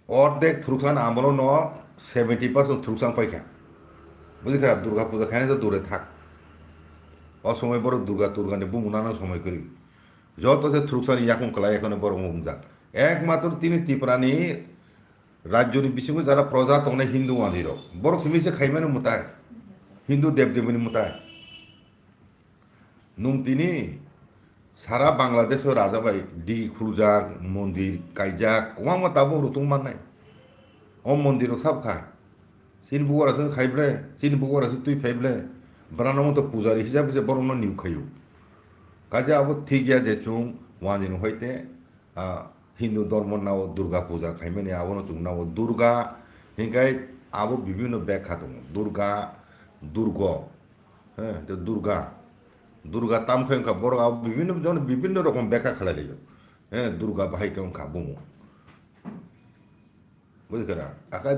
ordek thuruksan amolo no seventy percent thuruksan paikha. Buji khe? Durga puja khaina to dure thak. O somoi borok Durga Turga ni bumung nana somoi kwrwi. Joto se thuruksan yakung kwlai ya kheno borok wng jak. Ekmatro tini Tripura ni rajyo ni bisingo jara proja tongnai Hindu wanjwi rok. Borok simi se khaimani mwtai. Hindu dev devini mwtai. Nwng tini sara Bangladesh o raja bai di khuljak, mondir kaijak, kwbangma tabuk rwtwng mannai. O mondir rok sab kha. Chini bugo rasa khai ble, chini bugo rasa twi phai ble. Brano moto pujari hisab se borokno niu khaio. Kaisa abo thik ya je chwng wanjwi ni hoite, ah, Hindu dhormo nao Durga puja khaimani abono chwng nao Durga hinkai abo bibhinno bekha tongo. Durga, Durgo, he, te Durga. Durga tam khai wngkha borok abo bibhinno jon bibhinno rokom bekha khalai laio. He, Durga bahai khe wngkha bumo. Bujikha na? Aka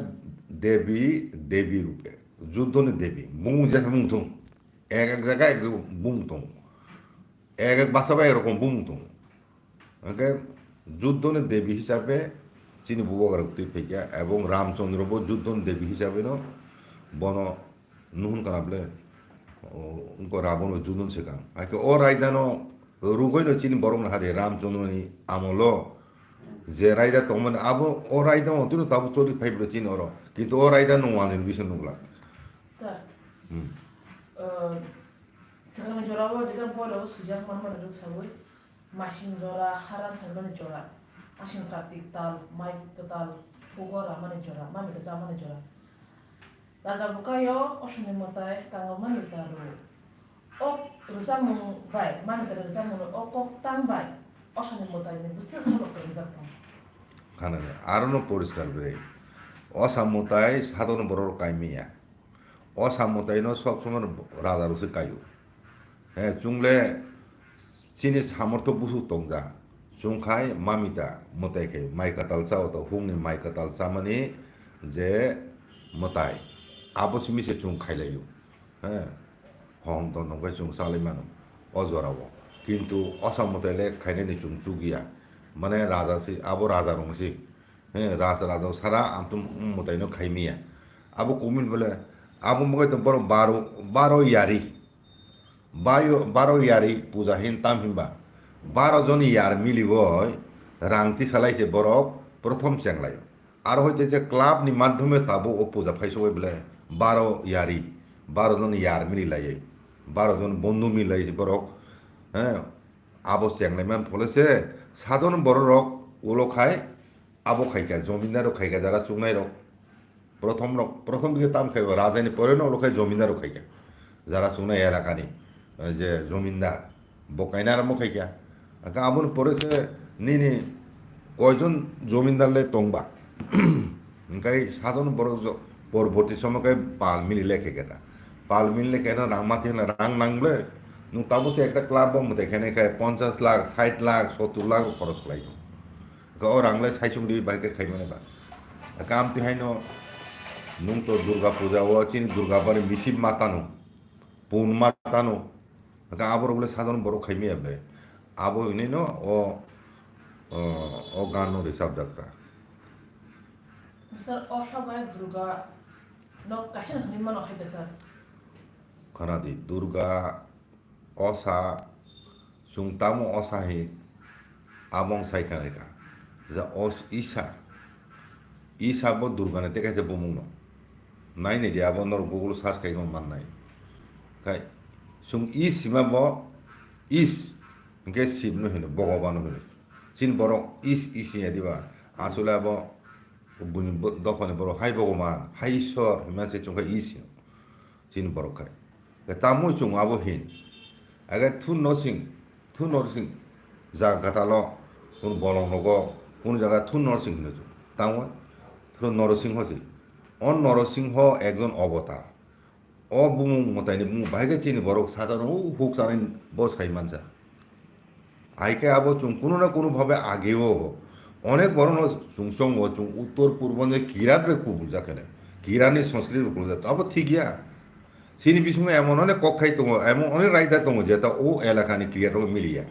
Devi, Devi rupe. Juddhoni Devi. Bumung jesa bumung thung. Ek ek jaga ek ek bumung thung. Ek ek basa bai ek rokom bumung thung. Hingke Juddhoni Devi hisabe chini bubagra twi phaikha. Ebong Ramchandra bo Juddhoni Devi hisabe no bono nuhun kana ble. O, wngkha Ravano Juddhoni swkang. Haikhe o raidano rugwino chini borokno hade Ramchandrani amolo je raida tongmani abo o raida o tino tabuk choli phai bwle chini oro. Kintu o raida nung wanjwini bising nukla. Sir, Hmm. uh, swkangni jorao rijak boilabo swijak manmani rwk sawi, masing jora, haran saimani jora, asing kartik tal, mai kwtal, pugo ramani jora, mamita chamani jora. Raja bwkhaio Osomni mwtai kango mamita rw. O rwchapmung bai, mamita rwchapmungno o kok tang bai Osomni mwtaini bwswk halok rwjak tongo. Khanani, arono poriskar bwrwi. Osa mwtai sadokno borok rok kaimaya. Osa mwtaino sob somoi raja rok se kaio. He, chwngle chini samortho busu tongja. Chwng khai mamita mwtai khai mai kwtal chao to hukni mai kwtal chamani je mwtai. Abo simi se chwng khailaio. He, hom don hom khai chwng chalai mano o jorao. Kintu osa mwtai le khainani chwng chukya. Mane raja se, abo raja rong se. He, raja raja sara amtum mwtai no khaimaya. Abo kumin bole, abo mwtai to borok baro, baro yari. Bayo, baro yari puja hin tam hinba. Baro jon yar milibo rang tisalai se borok prothom chenglai. Aro hoite je club ni madhyome tabo o puja phaisobai bole baro yari, baro jon yar mili lai, baro jon bondhu mili lai borok, he, abo chenglai man phole se sadon borok rok ulo khai abo khaikha, jomindar rok khaikha, jara chuknai rok. Prothom rok, prothom dike tam khai raja ni pore no ulo khai jomindar rok khaikha. Jara chuknai elaka ni, eh, je jomindar, bo kaina rok khai kha. Aka aboni pore se nini koijon jomindar le tongba. Hingkai sadon borok jo-, porborti somo kai pal mili le khai kha ta. Pal mili le khai na rang mati na rang nang ble. Nung tabo se ekta club bo mwtai khai nai khai ponchas lakh, sait lakh, sottur lakh rok khoros khlai. Khe o rang le saisung ri bai khe khaimani ba. Kam twi haino nwng to Durga puja o chini Durga bari misip ma tano, pun ma tano. Khe abo rok le sadharon borok khaimaya ble. Abo hinui no o, o, o gan no rwchapjak ta. Sir, o sabai Durga no kaisa hinui mano hai ta sir. Khana di, Durga Osa, chwng tamo osa hi abong sai kha nai kha. Ja os-, Isa. Isa bo Durga ni tei kaisa bumung no. Nai nai di abo norok Google search khai man nai. Khai chwng Is hima bo Is hingke Shiv no hino, Bhogoban no hino. Chini borok Is, Is ya diba? Asole abo buini bo-, dopha ni borok hai Bhogoban, hai Ishwar hima se chwng kha Is hino. Chini borok khai. Khe tamo chwng abo hin. Age thu nosing, thu nosing jaga kwtal o, kunu bolong nogo, kunu jaga thu nosing hino chwng. Tamo thu nosing ho se. O nosing ho ekjon avatar. O bumung mwtai ni bumung bahai khe chini borok sadharo huk chanai bo sai mansa. Hai khe abo chwng kunu na kunu bhabe ageo Onek borokno chwng chongo, chwng uttor purbo ni Kirat bai kubuljak khe, Kirat ni Sanskrit bai kubuljak, abo thik ya. Chini bisingo emon onek kokthai tongo, emon onek raida tongo, jeta o elaka ni Kirat rok miliya.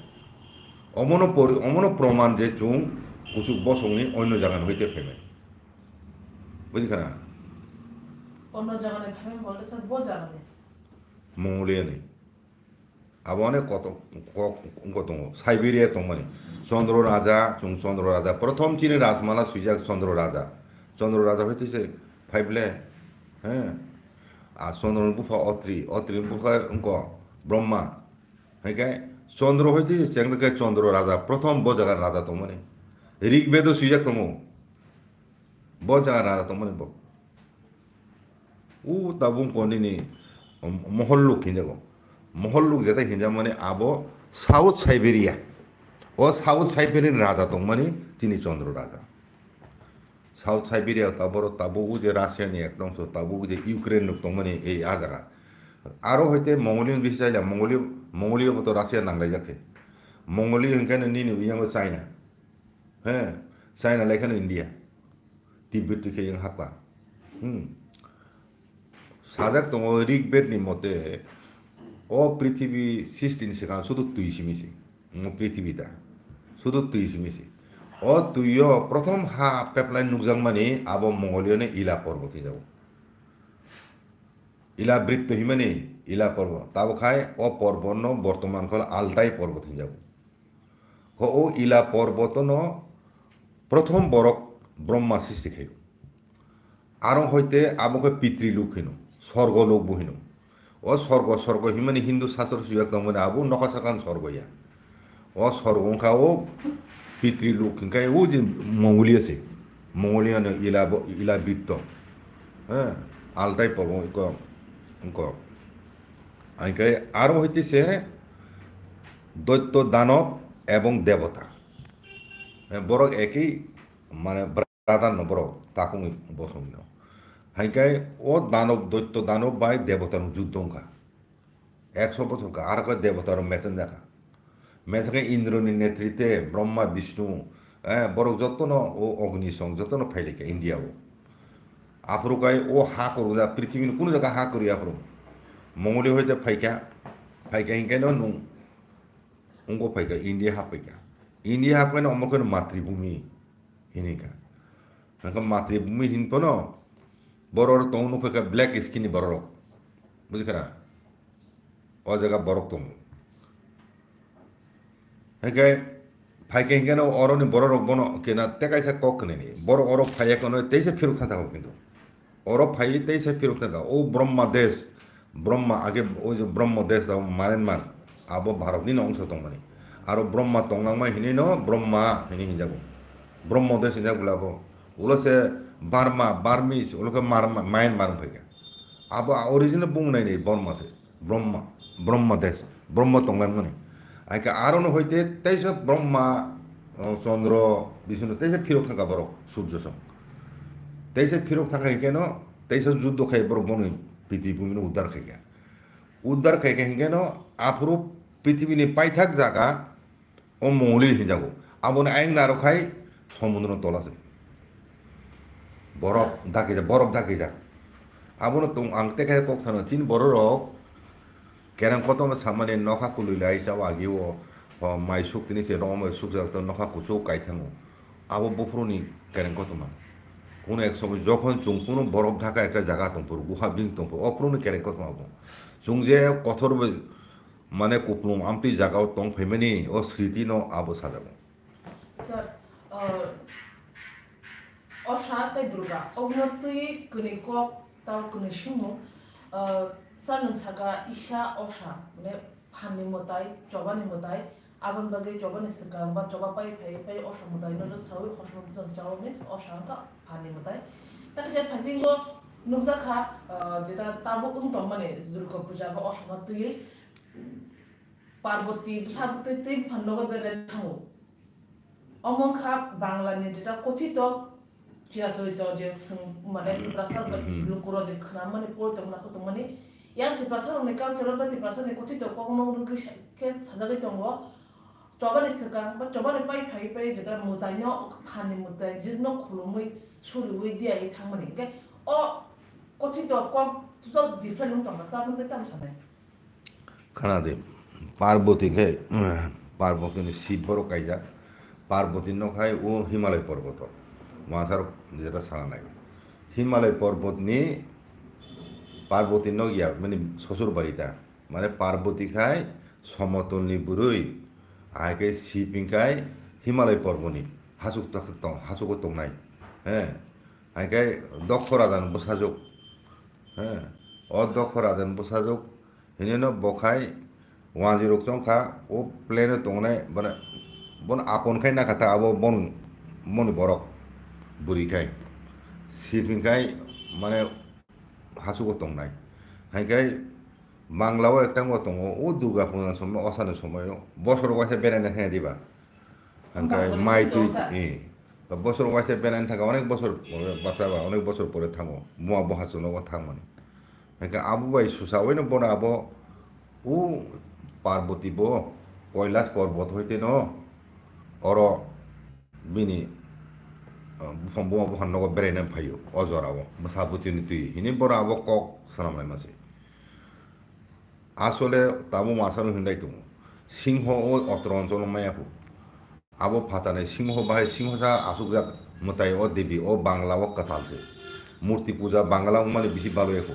Omono pori-, omono proman je chwng kuchuk bosong ni onno jaga ni hoite phaimani. Bujikha na? Onno jaga ni phaimani bolte sir bo jaga ni. Mongolia ni. Abo onek koto-, kok wngkha tongo. Siberia tongmani. Chandra Raja, chwng Chandra Raja. Prothom chini Rajmala swijak Chandra Raja. Chandra Raja hoite se phaible. He. A Chandra ni bupha Atri, Atri ni bupha wngkha Brahma. Hai khe Chandra hoite se chengda khe Chandra Raja. Prothom bo jaga raja tongmani. Rig Vedo swijak tongo. Bo jaga raja tongmani bo. U tabuk konini, um, Moholluk hinjago. Moholluk jeta hinjamani abo South Siberia. O South Siberia ni raja tongmani chini Chandra Raja. South Siberia taboro tabuk u je Russia ni ek dongso tabuk u je Ukraine nuk tongmani ei a jaga. Aro hoite Mongolian bisi chaila Mongoli-, Mongolia bo to Russia nanglaijak se. Mongolia hinkhe nini yango China. He, China lai kheno India. Tibet twi khe yang hapkha. Hmm. Sajak tongo Rig Ved ni mote, o prithibi srishti ni swkang sudu twi simi se. Omo prithibi da. Sudu twi simi se. O twi o prothom ha peplai nukjakmani abo Mongolia ni Ila porbot hinjago. Ila britto himani Ila porbot. Tabuk hai o porbot no bortoman kol Altai porbot hinjago. Ho o Ila porbotono prothom borok Brahma srishti khaio. Aro hoite abo khe pitri luk hino, sorgo luk bo hino. O sorgo, sorgo himani Hindu sastro swijak tongmani abo nokha sakan sorgo ya. O sorgo wngkha o pitri luk hinkhe o je Mongolia se. Mongolia no Ila bo, Ila britto. He, Altai porbo wngkha, wngkha. Hinkhe aro hoite se Doitto, Danob ebong Debota. Eh, borok ekhi mane brother no borok takungni bosongni no. Hinkhe o Danob, Doitto Danob bai Debota no juddo wngkha. Ekso bosor wngkha, aro khe Debota rok mechenjakha. Mechakhe Indro ni netrite Brahma, Vishnu, eh, borok jotono o Agni song jotono phailaikha India o. Aphuru kai o ha kwrwngya, prithibi ni kunu jaga ha kwrwi aphuru. Mongolia hoite phaikha, phaikha hinkhe no nwng wngkho phaikha, India hap phaikha. India hap khe no omo khe no matribhumi hinikha. Hinkhe matribhumi hin phano borok rok tongo nukha khe black skin ni borok rok. Bujikha na? O jaga borok tongo. Hinkhe, phaikhe hinkhe no oroni borok rok bono kena tei kaisa kok kwnwi ni. Borok oro phaiya kono teisa phirok thang thang kintu. Oro phaiwi teisa phirok thang thang. O Brahma desh, Brahma age o je Brahma desh da Myanmar. Abo Bharat ni no ongso tongmani. Aro Brahma tongnangma hinwi no Brahma hinwi hinjago. Brahma desh hinjak bwla bo. Ulo se Burma, Burmese, ulo khe Myanmar, Myanmar wng phaikha. Abo original bung nai ni Burma se. Brahma, Brahma desh, Brahma tonglaimani. Aika aro no hoite teisa Brahma, o, Chandra, Vishnu, teisa phirok thangkha borok, Surjo song. Teisa phirok thangkha hinkhe no, teisa juddo khai borok bono piti bhumi no uddar khaikha. Uddar khaikha hinkhe no, aphuru prithibi ni paithak jaga, O Mongoli hinjago. Aboni ayang narok hai somudro tola se. Borok dakijak, borok dakijak. Abono tong ang tekhai kok thano chini bororok kereng kotorma samani nokha kwlwi lai chao agi o, o mai suk tini se rom sukjak to nokha kuchuk kai thango. Abo buphuruni kereng kotorma. Kuno ek somoy jokhon chwng kuno borok dhaka ekta jaga tongphuru, guha bing tongphuru, o phuruni kereng kotorma abo. Chwng je kotor bai Mane kuplung amtwi jagao tong phaimani o sriti no abo sajago. Sir, uh, Osha tei Durga, ogno twi kwnwi kok tao kwnwi sumung, uh, sir nwng saka Isha Osha, mane phanni mwtai, chobani mwtai, aboni bagwi chobani swkang ba choba pai phai phai Osha mwtai no sawi Osha mwtai chao means Osha wngkha phanni mwtai. Tei kisa phaisingbo nukjakha, uh, jeta tabuk wng tongmani Durga puja ba Osha no twiwi, Parboti bwsa bwtwi twi buphang nogo berlai thango. Omo wngkha Bangla ni jeta kothito chirachoito je swng mane Tiprasa bai Mhm. lukuro je khwnamani pori tongmani kho tongmani. Yang Tiprasa rokni culture bai Tiprasa ni kothito kokno rwgwi sa-, khe sajagwi tongo. Chobani swkang ba chobani pai phai pai jeta mwtaino phanni mwtai jikno khulumwi suriwi diyawi thangmani. Hwnkhe o kothito kok total different wng tongkha, sa mungtwi tamo sanai? Khana di, Parboti khe, Parboti ni Shiv borok kaijak. Parboti no khai o Himalay porboto. Mwasarok jeta sana nai. Himalay porbot ni Parboti no ya, mani sosur bari ta. Mane Parboti khai somotol ni bwrwi, hai khe Shiv khai Himalay porboni hasuk tok-, tong-, hasuko tongnai. He, hai khe Dokho Raja ni bwsajwk. He, o Dokho Raja ni bwsajwk hinino bo khai wanjwi rok chong kha, o plane o tongnai, bono, bono apon khai nakha ta abo bon, boni borok bwrwi khai. Shiv khai mane hasuko tongnai. Hai khe Bangla o ekta wng tongo, o Durga Puja ni somoi, osani somoi o, bosor waisa beraina thangya diba? Hwnkhe Bangla mai twi, twi, eh, bosor waisa beraina thangkha, onek bosor pore, basa ba, onek bosor pore thango, mua bo hachwk nogo thangmani. Hwnkhe abo bai susawi no bono abo, o Parboti bo Kailash porbot hoite no, oro bini, uh, buphang buma buphang nogo beraina phaio, o jora o, bwsa bwtwi ni twi, hini bono abo kok swnam laima se. Asole tabuk mwsarok hinlai tongo. Singho o otro oncholo maya kho. Abo phatarni singho bahai singhosa asukjak mwtai o debi o Bangla o kwtal se. Murti puja Bangla wngmani bisi balo ekho.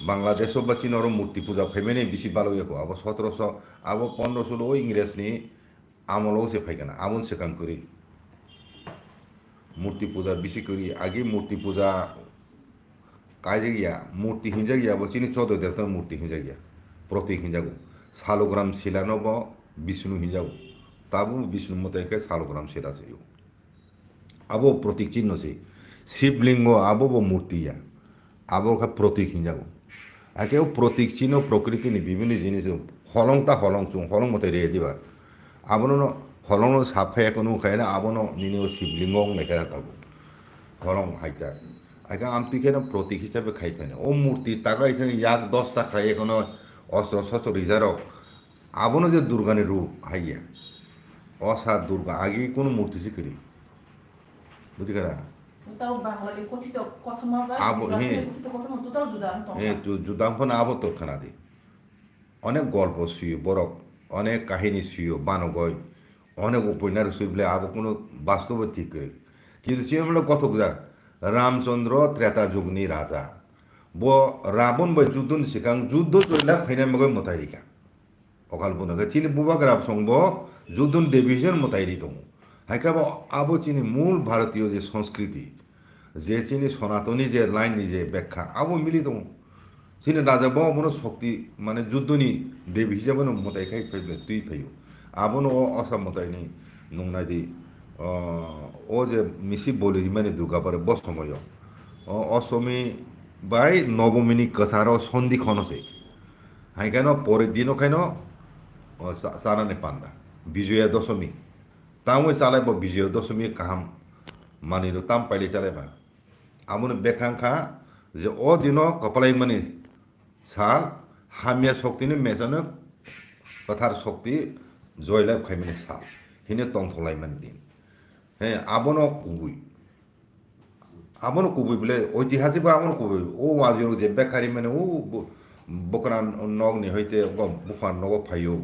Bangladesh o ba China oro murti puja phaimani bisi balo ekho. Abo sotoroso, abo pondroso o Ingres ni amolo se phaikana. Aboni swkang kwrwi. Murti puja bisi kwrwi, agi murti puja kaijak ya, murti hinjak ya, bo chini choddo debta murti hinjak ya, protik hinjago. Salogram sila no bo Bishnu hinjago. Tabuk Bishnu mwtai khe salogram sila se o. Abo protik chinno se. Shivlingo abo bo murti ya. Abo khe protik hinjago. Hakhe o protik chino prokriti ni bibhinno jinis o holong ta holong chung holong mwtai re diba. Abono no holong no sap khai ekono khai na abono nini o sibling wng lai kha tabuk. Holong hai ta. Hakhe amtwi khe no protik hisabe khai phai na. O murti taga isani yak dos ta khai ekono ostro sostro rijarok. Abono je Durga ni rup hai ya. O sa Durga agi kono murti se kwrwi. Buji kha na? Tao Bangla ni kothito kothoma ba Abo, English he. Ni kothito kothoma total juda wng tong He, kha. Tu juda wng phano abo tor khana di. Onek golpo suyo borok, onek kahini suyo banogoi, onek upoinar suyo bole abo kono bastobo thik kwrwi. Kintu chini bole kothok jak, Ramchandra Treta jugni raja. Bo Rabon bai juddoni swkang juddo joilak khaina bagwi mwtai rikha. Okal buno khe chini bubagra songbo Judun Devi hwnwi mwtai ri tongo. Hai khe bo abo chini mul Bharatiyo je sanskriti, je chini Sonatoni je line ni je bekha, abo mili tongo. Chini raja bo abono shokti, mane Juduni Devi hisabe no mwtai khai phai twi phaio. Abono o osa mwtai ni nung nai di, o, o je misi boli rimani Durga pore bo somoyo. O Ostomi bai Nobomi ni kwcharo Sondi khono se. Hai khe no pore dino khe no, o, cha-, chanani panda. Bijoya Dosomi. Tamo chalai bo Bijoya Dosomi kaham manwi no tam pailai chalai ba. Aboni bekhang kha je o dino kwplai mani sal, hamya shokti ni mechano kwthar shokti joylab khai mani sal. Hine tongthok lai mani din. He, abono kubui. Abono kubui bole, oitihasik bo abono kubui. O wajwirok je bekhari mane o bu-, bwkra nok ni hoite bo bupha nogo phaio,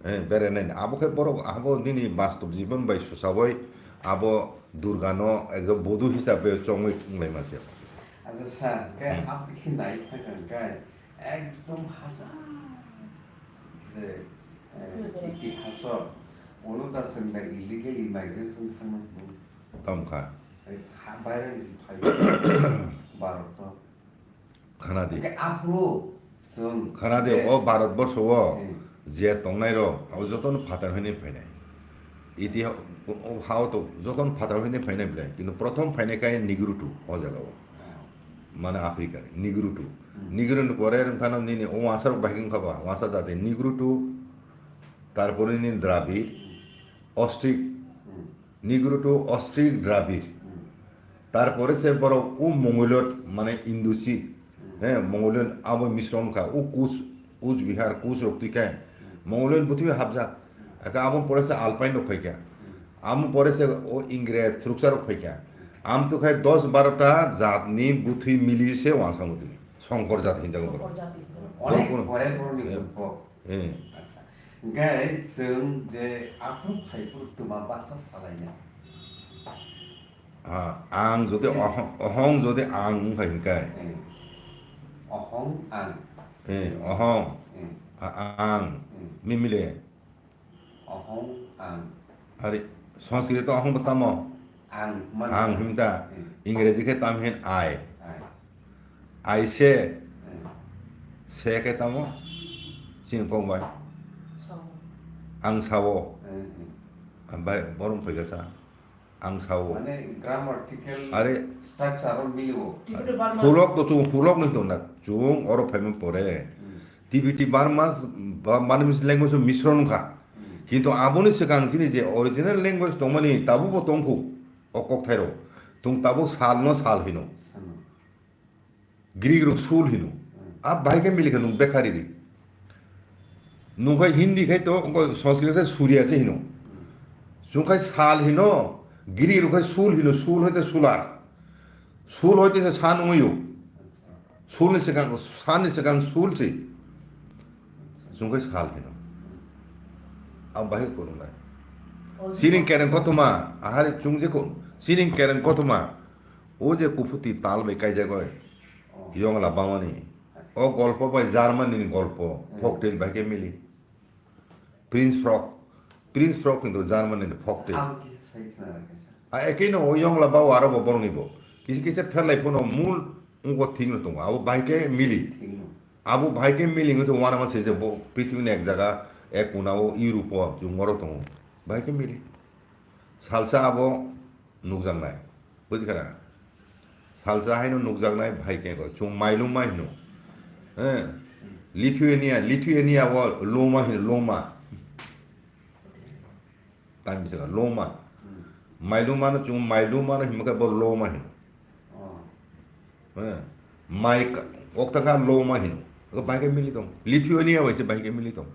eh, berenai. Abo khe borok abo nini bastob jibon bai susawi abo Durga no ekdom bodu hisabe chongwi wnglaima se. Acha sir, khe Hmm. Aboni khe nai thangkha khe ekdom hachal je, eh, itihaso ulo ta chwng da illegal immigration thangma. Tamo kha. Ei, ha, bairani si phai. Bharat to. Khana di. Hwnkhe aphuru chwng Khana di, je o Bharat borsho o Hmm. je tongnai rok, abo jotono phatar hwnwi phainai. Iti o, o ha o to jotono phatar hwnwi phainai belai. Kintu prothom phainai khe Negritu o jaga o. Hmm. Mane Africa ni Negritu. Hmm. Negritu ni pore wngkha no nini o wansa rok bahai wngkha ba, wansa jati Negritu, tarpore nini Dravid, Hmm. Ostrich, Hmm. Negritu, Ostrich, Dravid. Hmm. Tarpore se borok o Mongoloid, mane Indusi, Hmm. he, Mongoloid abo misrom kha, o Kuch, Kuch Bihar, Kuch rok twi khe, Hmm. Mongoloid bwtwi hapjak. Hmm. Aka amo pore se Alpine rok phaikha. Amo pore se o Ingres, Thuruksa rok phaikha. Am to khai dos baro ta jat ni bwthwi mili se wansa mutwi. Songkor jat hinjago borok. Songkor jat hinjago. Onek pore borok ni Eh. Gurpo. Eh. Acha. Hingke chwng je aphuru phaiphuru twma basa salaina. Ah, ang jodi Chwng. Ohong, ohong jodi ang wngkha hingkai. Eh. Ohong ang. Eh, ohong. Eh. A-, ang. Eh. Mimile. Ohong ang. Ari, Sanskrit to ohong bo tamo? Ang, man. Ang himta. Hmm. Ingreji khe tam hin I. I. I say. Hmm. Say khe tamo? Sini kok bai. Sao. Ang sao. Hmm, hmm. Ang bai borom phaikha sa. Ang sao. Mane grammatical Are. Structure o milio. Tibete Burma. Hulok to chung hulok ni tong na. Chung oro phaima pore. Hmm. Tibete Burma, ba-, Burmese language o misron kha. Hmm. Kintu aboni swkang chini je original language tongmani tabuk bo tongkhu o kokthairo. Tung tabuk sal no sal hino. Sal no. Greek rok sul hino. Hmm. A bahai khe milikha nwng bekhari di. Nwng khai Hindi khai to, wngkha Sanskrit khai Surya se hino. Hmm. Chwng khai sal hino, Greek rok khai sul hino, sul hoite sular. Sul hoite se san wngyo. Sul ni swkang, san ni swkang sul se. Chwng khai sal hino. A bahai kwrwngnai. Siring kereng kothoma, ahari chwng je ko, siring kereng kothoma. O je kuphuti tal bai kaijagoi, Oh. Yongla Bamani. O golpo bai Germany ni golpo, Hmm. Folktale bai khe mili. Prince Frog. Prince Frog hintu Germany ni folktale. Ang kisa sai khna rakha sa. A ekino o Yongla Bao aro bo borokni bo. Kisa kisa pherlai phano mul wngkha thik no tongo. Abo bai khe mili. Thik no. Abo bai khe mili wngkha wanama se je bo prithibi ni ek jaga, ek kuna o Europe o jungmaro tongo. Bai khe mili. Salsa abo nukjaknai. Bujikha na? Salsa haino nukjaknai bahai khe ko. Chwng mailuma hino. Eh, Lithuania, Lithuania o loma hino, loma. Tani bisaka loma. Mailuma no chwng mailuma no himkhe bo loma hino. Eh, mai ka-, okta kha loma hino. Ko bahai khe mili tong. Lithuania bai se bahai khe mili tong.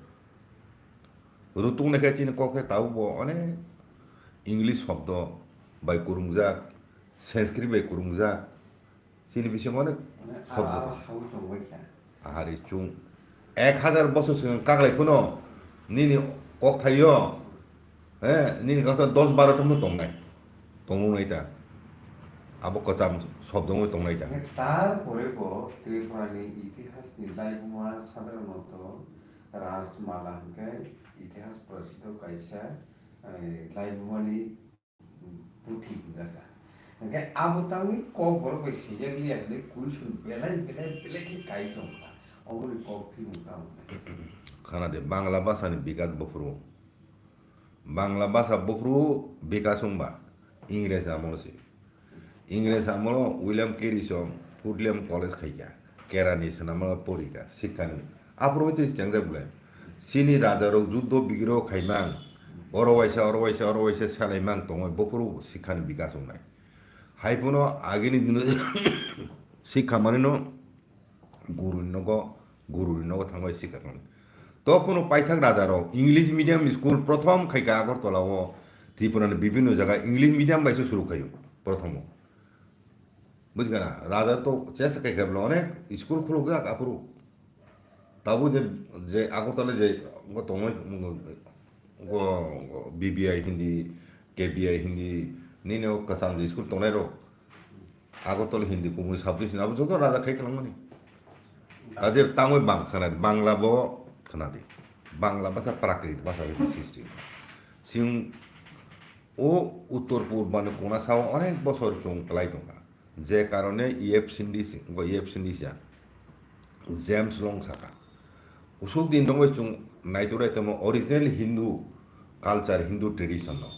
Rutung naikhe chini kok khe tabuk bo onek English shobdo bai kwrwngjak, Sanskrit bai kwrwngjak, chini bisingo onek Mane shobdo ala ala tong. Hawi tongbai kha. Ahari chwng ek hazar bosor swkang kaglai phano nini kok thaio, he, nini kok dos baro tongno tongnai, tongno nai ta, abo kwcham shobdo wngwi tongnai ta. Mane tar pore bo Tripura ni itihas ni laibuma sadharanoto Rajmala hwnkhe itihas prasiddho kaisa, eh, laibumani puthi hwnjakha. Hwnkhe abo tangwi kokborok bai swijak liya hwnwi question belai belai belai khe kai tongkha. Oboni kok phimung tamo hwnwi. Khana de, Bangla bhasha ni bikas buphuru. Bangla bhasha buphuru bikas wngba Ingres amolo se. Ingres amolo William Carey song Woodley College khaikha, Kerala ni swnamwi porikha, sikhani. Aphuru tei chengjak belai. Chini rajarok juddo bigroho khaimang, oro waisa, oro waisa, oro waisa salaimang tongwi buphuru sikhani bikas wngnai. Haiphano agini dino sikha manwino guruni nogo, guruni nogo thangbai sikha khlai. Tokphano paithak rajarok English medium school prothom khaikha Agartala o, Tripura ni bibhinno jaga English medium bai se suru khaio prothomo. Bujikha na? Rajar to chesa khaikha bwla onek school khulukjak aphuru. Tabuk je, je Agartala je, ngo tongwi, ngo, ngo B B I Hindi, K B I Hindi, nini o kwcham je school tongnai rok. Agartala Hindi kumui subject ni abo joto raja khai khlangmani. Kaje tangwi bang khna di, Bangla bo khna di. Bangla basa Prakrit basa bai srishti. Sing o uttor purban kona sao onek bosor chwng kwlai tongkha. Je karone E F Sindhi si-, bo E F Sindhi siya. James Long saka. Usuk din rok bai chwng naituk rai tongmo original Hindu culture, Hindu tradition no.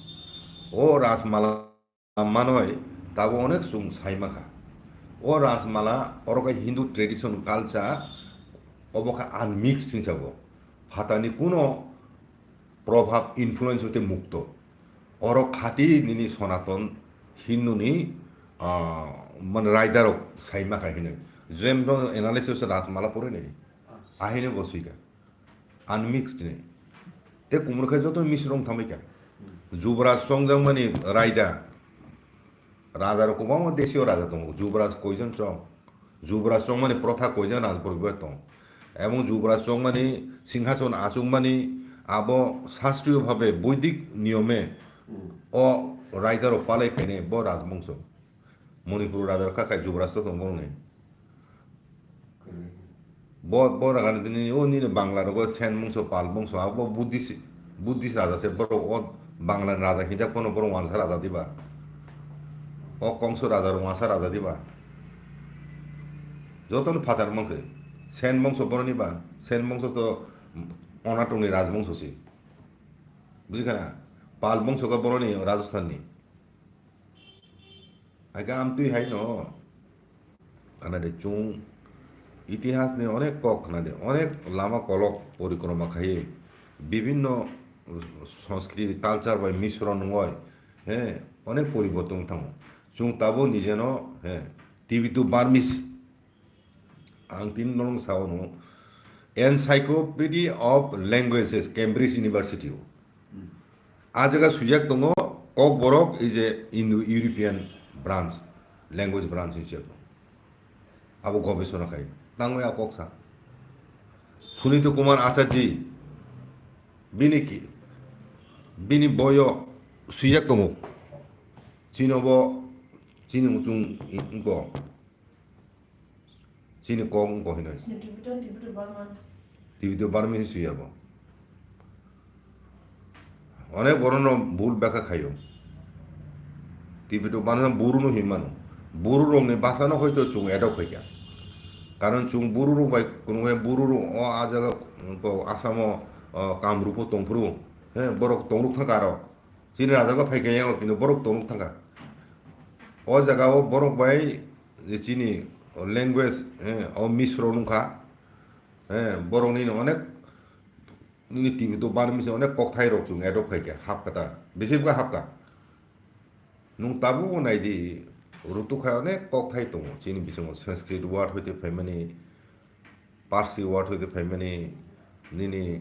O Rajmala manoi tabo onek chwng sai makha. O Rajmala oro khe Hindu tradition culture obo khe unmixed hinsa bo. Phatani kuno probhab, influence hoite mukto. Oro khati nini Sonaton Hindu ni, ah, mane raida rok sai makha hinwi. James Long analysis Rajmala pore nai. Ahino bo swika. Unmixed ni. Tei kumrwk khe joto Misrong thamwi kha. Jubraj chongjak mani raida. Raja rok kwbangma desio raja tongo. Jubraj koijon chong. Jubraj chongmani protha koijon raj poribar tong. Ebong Jubraj chongmani singhason achukmani abo sastriyo bhabe boidik niyome o raida rok palai phainai bo rajbongso. Manipur raja rok kha khai Jubraj to tong borokni. Bo, bo ragani tini o nini Bangla rogo Sen bongso, Pal bongso, abo Buddhist, Buddhist raja se borok o Bangla ni raja hinjak pono borok wansa raja diba. O Kongso raja rok wansa raja diba. Jotono phatar mankhe Sen bongso boroni ba, Sen bongso to Onatung ni rajbongso se. Bujikha na? Pal bongso khe boroni Rajasthan ni. Haikhe amtwi haino, anade chwng itihasni onek kok khnade, onek lama kolok porikroma khaiwi, bibinno Sanskrit culture bai misron wngwi, he, onek poriborton wng thango. Chwng tabuk nijeno, he, Tibeto Burmese, ang tini norok sao no, Encyclopedia of Languages, Cambridge University o. A jaga swijak tongo, Kokborok is a Indo-European branch, language branch hinwi swijak tongo. Abo gobesona khai, tangwi a kok sa. Sunita Kumar Acharji, bini ki, bini boyo swijak tongo. Chini obo, chini muchung i-, wngko. Chini kok wngko hinwi. Sini Tibetan, Tibetan Burman. Tibetan Burmese hinwi swi abo. Onek borokno bul bekha khaio. Tibetan Burmese buru no hinmano. Buru rokni basa no hoito chwng adopt khaikha. Karon chwng buru rok bai kunukhe buru rok o a jaga, o Assam o, o Kamrup o tongphuru. He, borok tongruk thangkha aro. Chini rajago phaikha yang o, kintu borok tongruk thangkha. O jaga o borok bai je chini language, eh, o misro nungkha, eh, borok nini onek, nini Tibeto Burmese onek kokthai rok chwng adopt khaikha, hapkha ta, bisi bwkha hapkha. Nung tabuk bo nai di, rutuk hai onek kokthai tongo, chini bisingo Sanskrit word hoite phaimani, Parsi word hoite phaimani, nini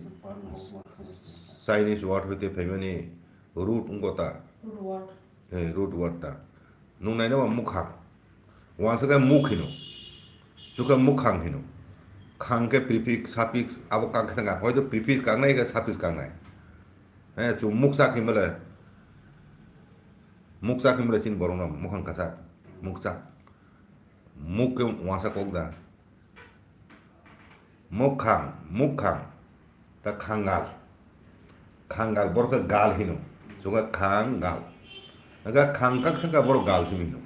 Chinese word hoite phaimani, root wngkha ta. Root word. He, root word ta. Nung naina ba mukhang. Wansa khe mukh hino. Chukha mukhang hino. Khang khe prefix, suffix, abo kang khe thangkha. Hoito prefix kangnai khe suffix kangnai. He, chu mukchak hinmale. Mukchak hinmale chini borokno mukhang kasak. Mukchak. Mukh khe wansa kok da. Mukhang, mukhang. Ta khangal. Khangal, borok khe gal hino. Chukha khangal. Aga khangkak thangkha borok gal simi hino.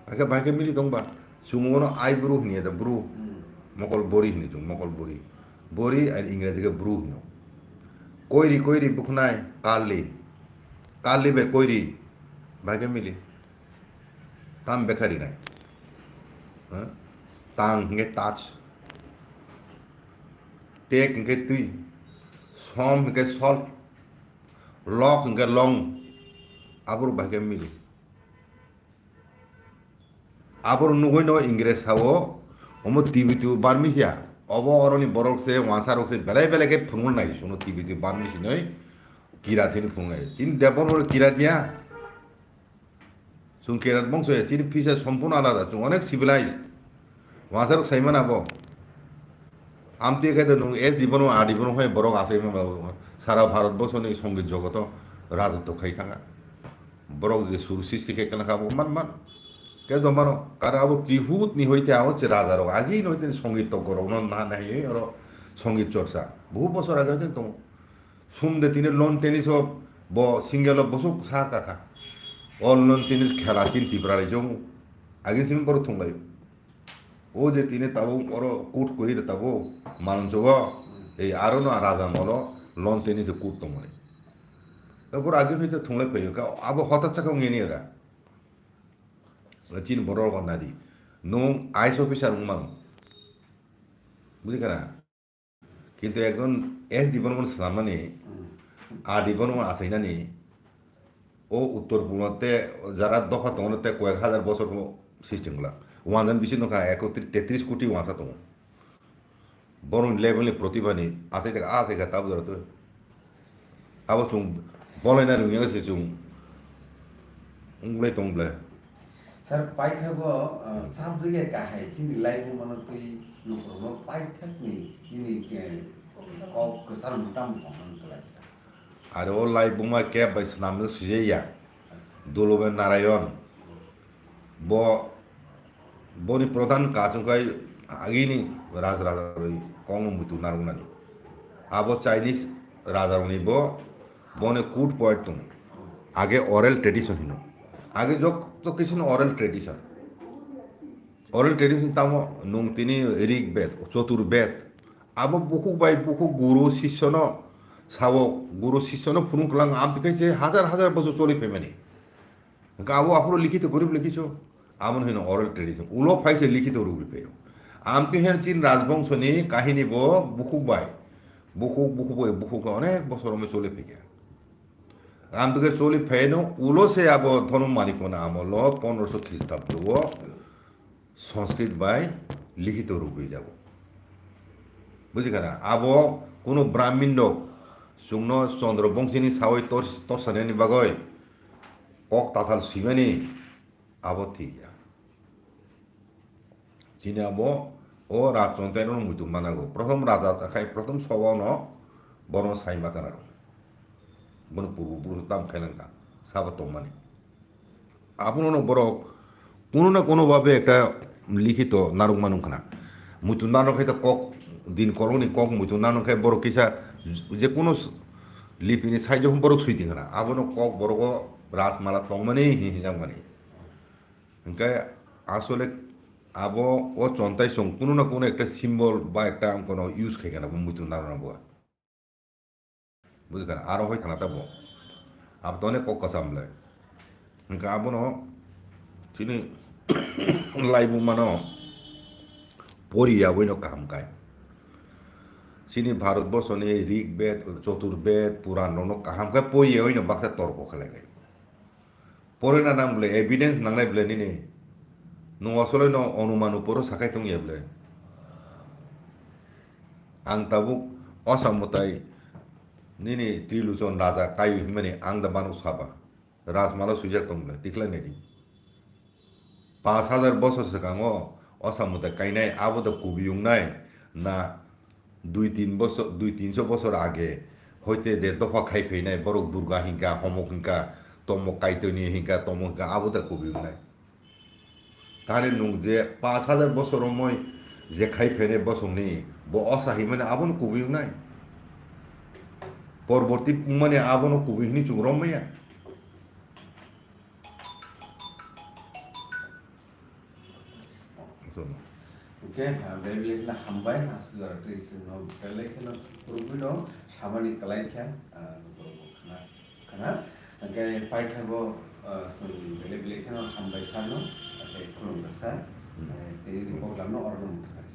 Aga bai khe mili tongba. Chwng bono eyebrow hinya da bru. Hmm. Mokol bori hino chwng, mokol bori. Bori ar Ingreji khe bru hino. Koiri, koiri bukhnai, kali. Kali bai koiri. Bai khe mili. Tam bekha rinai. Ha? Tang hingke touch. Tek hingke twi. Som hingke salt. Lok hingke long. Aboro bai khe mili. Aboro nugui no Ingres sao, omo Tibeto Burmese ya. Obo oroni borok se, wansa rok se, belai belai khe phunuknai, suno Tibeto Burmese hinoi kira thini phunuknai. Chini Debbarma kira tiya. Chwng Kerat bongso ya, chini pisa sompurno alada, chwng onek civilized. Wansa rok sai mano abo. Amtwi khe to nwng S D bono, R D bono hai borok achai mano, sara Bharat borsoni songit jogoto rajotwo khai thangkha. Borok je sur sristi khe kana kha bo man man. Khe do mano, karon abo Trihut ni hoite abo che raja rok agi ni hoite songit tokgo rok no na nai oro songit chorcha. Bohu bosor age hoite tongo. Sum de tini lawn tennis o bo single o bosok sa kha kha. O lawn tennis khela tin Tripura raijo mu. Agin simi borok thung lai. O je tini tabuk oro court kuri de tabuk manung jogo. Ei aro no raja molo lawn tennis o court tong mani. Tabuk agin hoi te thung lai phaio ka abo hotat saka nge ni da. Chini borok rok nadi. Nung I A S officer wng mano. Bujikha na? Kintu ekjon S D bono swnamnani, R D bono achainani, o uttor purbo te jara dopha tongo te koyek hajar bosor bo system glak. Wanjani bisi nokha ekotris tetris koti wansa tongo. Borokni level ni protibha ni asai thaka, asai kha tabuk jora twi. Abo chwng bolaina rwngya se chwng wngwi tong ble. Sir, paithago, uh, subject kahai chini laibuma no twi nukhurokno paithakni nini, eh, kok kwchar mwtam tongmani kwlai, sir. Are o laibuma kep bai swnamjak swijaya. Dulobem Narayon. Bo, boni pradhan kaj wngkha agini raj rajarokni kokno muitu narwknani. Abo Chinese rajarokni bo, boni code point tongo. Age oral tradition hino. Age jok-, jokto kisi no oral tradition. Oral tradition tamo nwng tini Rig Ved, Chotur Ved. Abo bukhuk bai bukhuk guru sisyo no sao, guru sisyo no phunuk kwlang, amtwi khe se hajar hajar bosor choli phaimani. Hwnkhe abo aphuru likhito kwrwi bai likhicho. Amo hino oral tradition. Ulo phai se likhito rwgwi phaio. Amtwi hino chini rajbongso ni kahini bo bukhuk bai. Bukhuk, bukhuk bai, bukhuk bai onek bosor romwi choli phaikha. Amtwi khe choli phaino ulo se abo Dhonu Manikko ni amolo pondroso Khristabdo o Sanskrit bai likhito rwgwi jago. Bujikha na? Abo kuno Brahmin rok chwngno Chandra Bongsi ni sawi tor-, torsanani bagwi kok tathal swimani abo thik ya. Chini abo o rajchontai rokno muitum manago. Prothom raja chakhai, prothom soba no borokno sai ma kana rok. Bono purbo purush tam khailangkha, sabo tongmani. Abono no borok kuno na kuno babe ekta likhito narwk manu khna. Muitu narwk khai to kok din kolokni kok muitu narwk khai borok kisa je kuno s-, lipini saijo borok sui di khna. Abono kok borogo rajmala tongmani hi hinjak mani. Hingke asole abo o chontai song kuno na kuno ekta symbol ba ekta ang kono use khai khna bo muitu narwk na bo. Bujikha na, aro hoi thana ta bo. Abo to onek kok kwcham le. Hingke abono chini laibuma no pori ya boino kaham kai. Chini Bharat borsoni Rig Ved, Chotur Ved, Puran rokno kaham kai pori ya boino baksa torko khlai kai. Porina nang bwle, evidence nangnai bwle nini. Nwng asole no onuman uporo sakai tong ya bwle. Ang tabuk osa mwtai nini Triluchon raja kayu himani ang da banuk saba. Rajmala swijak tong bwle, tikhlai nai di. Pash hajar bosor swkango osa mwtai kainai, abo da kubiyung nai na? Dui tin bosor, dui tinso bosor age hoite de dopha khai phainai borok Durga hinka, Homok hinka, Tomok Kaitoni hinka, Tomok hinka, abo da kubiyung nai. Tare nwng je pash hajar bosor romoi je khai phainai bosongni bo osa himani abono kubiyung nai. Porborti wngmani abono kubi hini chwng rommaya. Hingke, ah, belai belai kheno hambai, aswk jora twi chwngno belai kheno rwgwino samani kwlai kha, ah, khna, khna. Hingke paithago, ah, chwng belai belai kheno hambai sano, tei khulumkha sir. Hmm. Eh, tini ni program no oro no mwthangkha.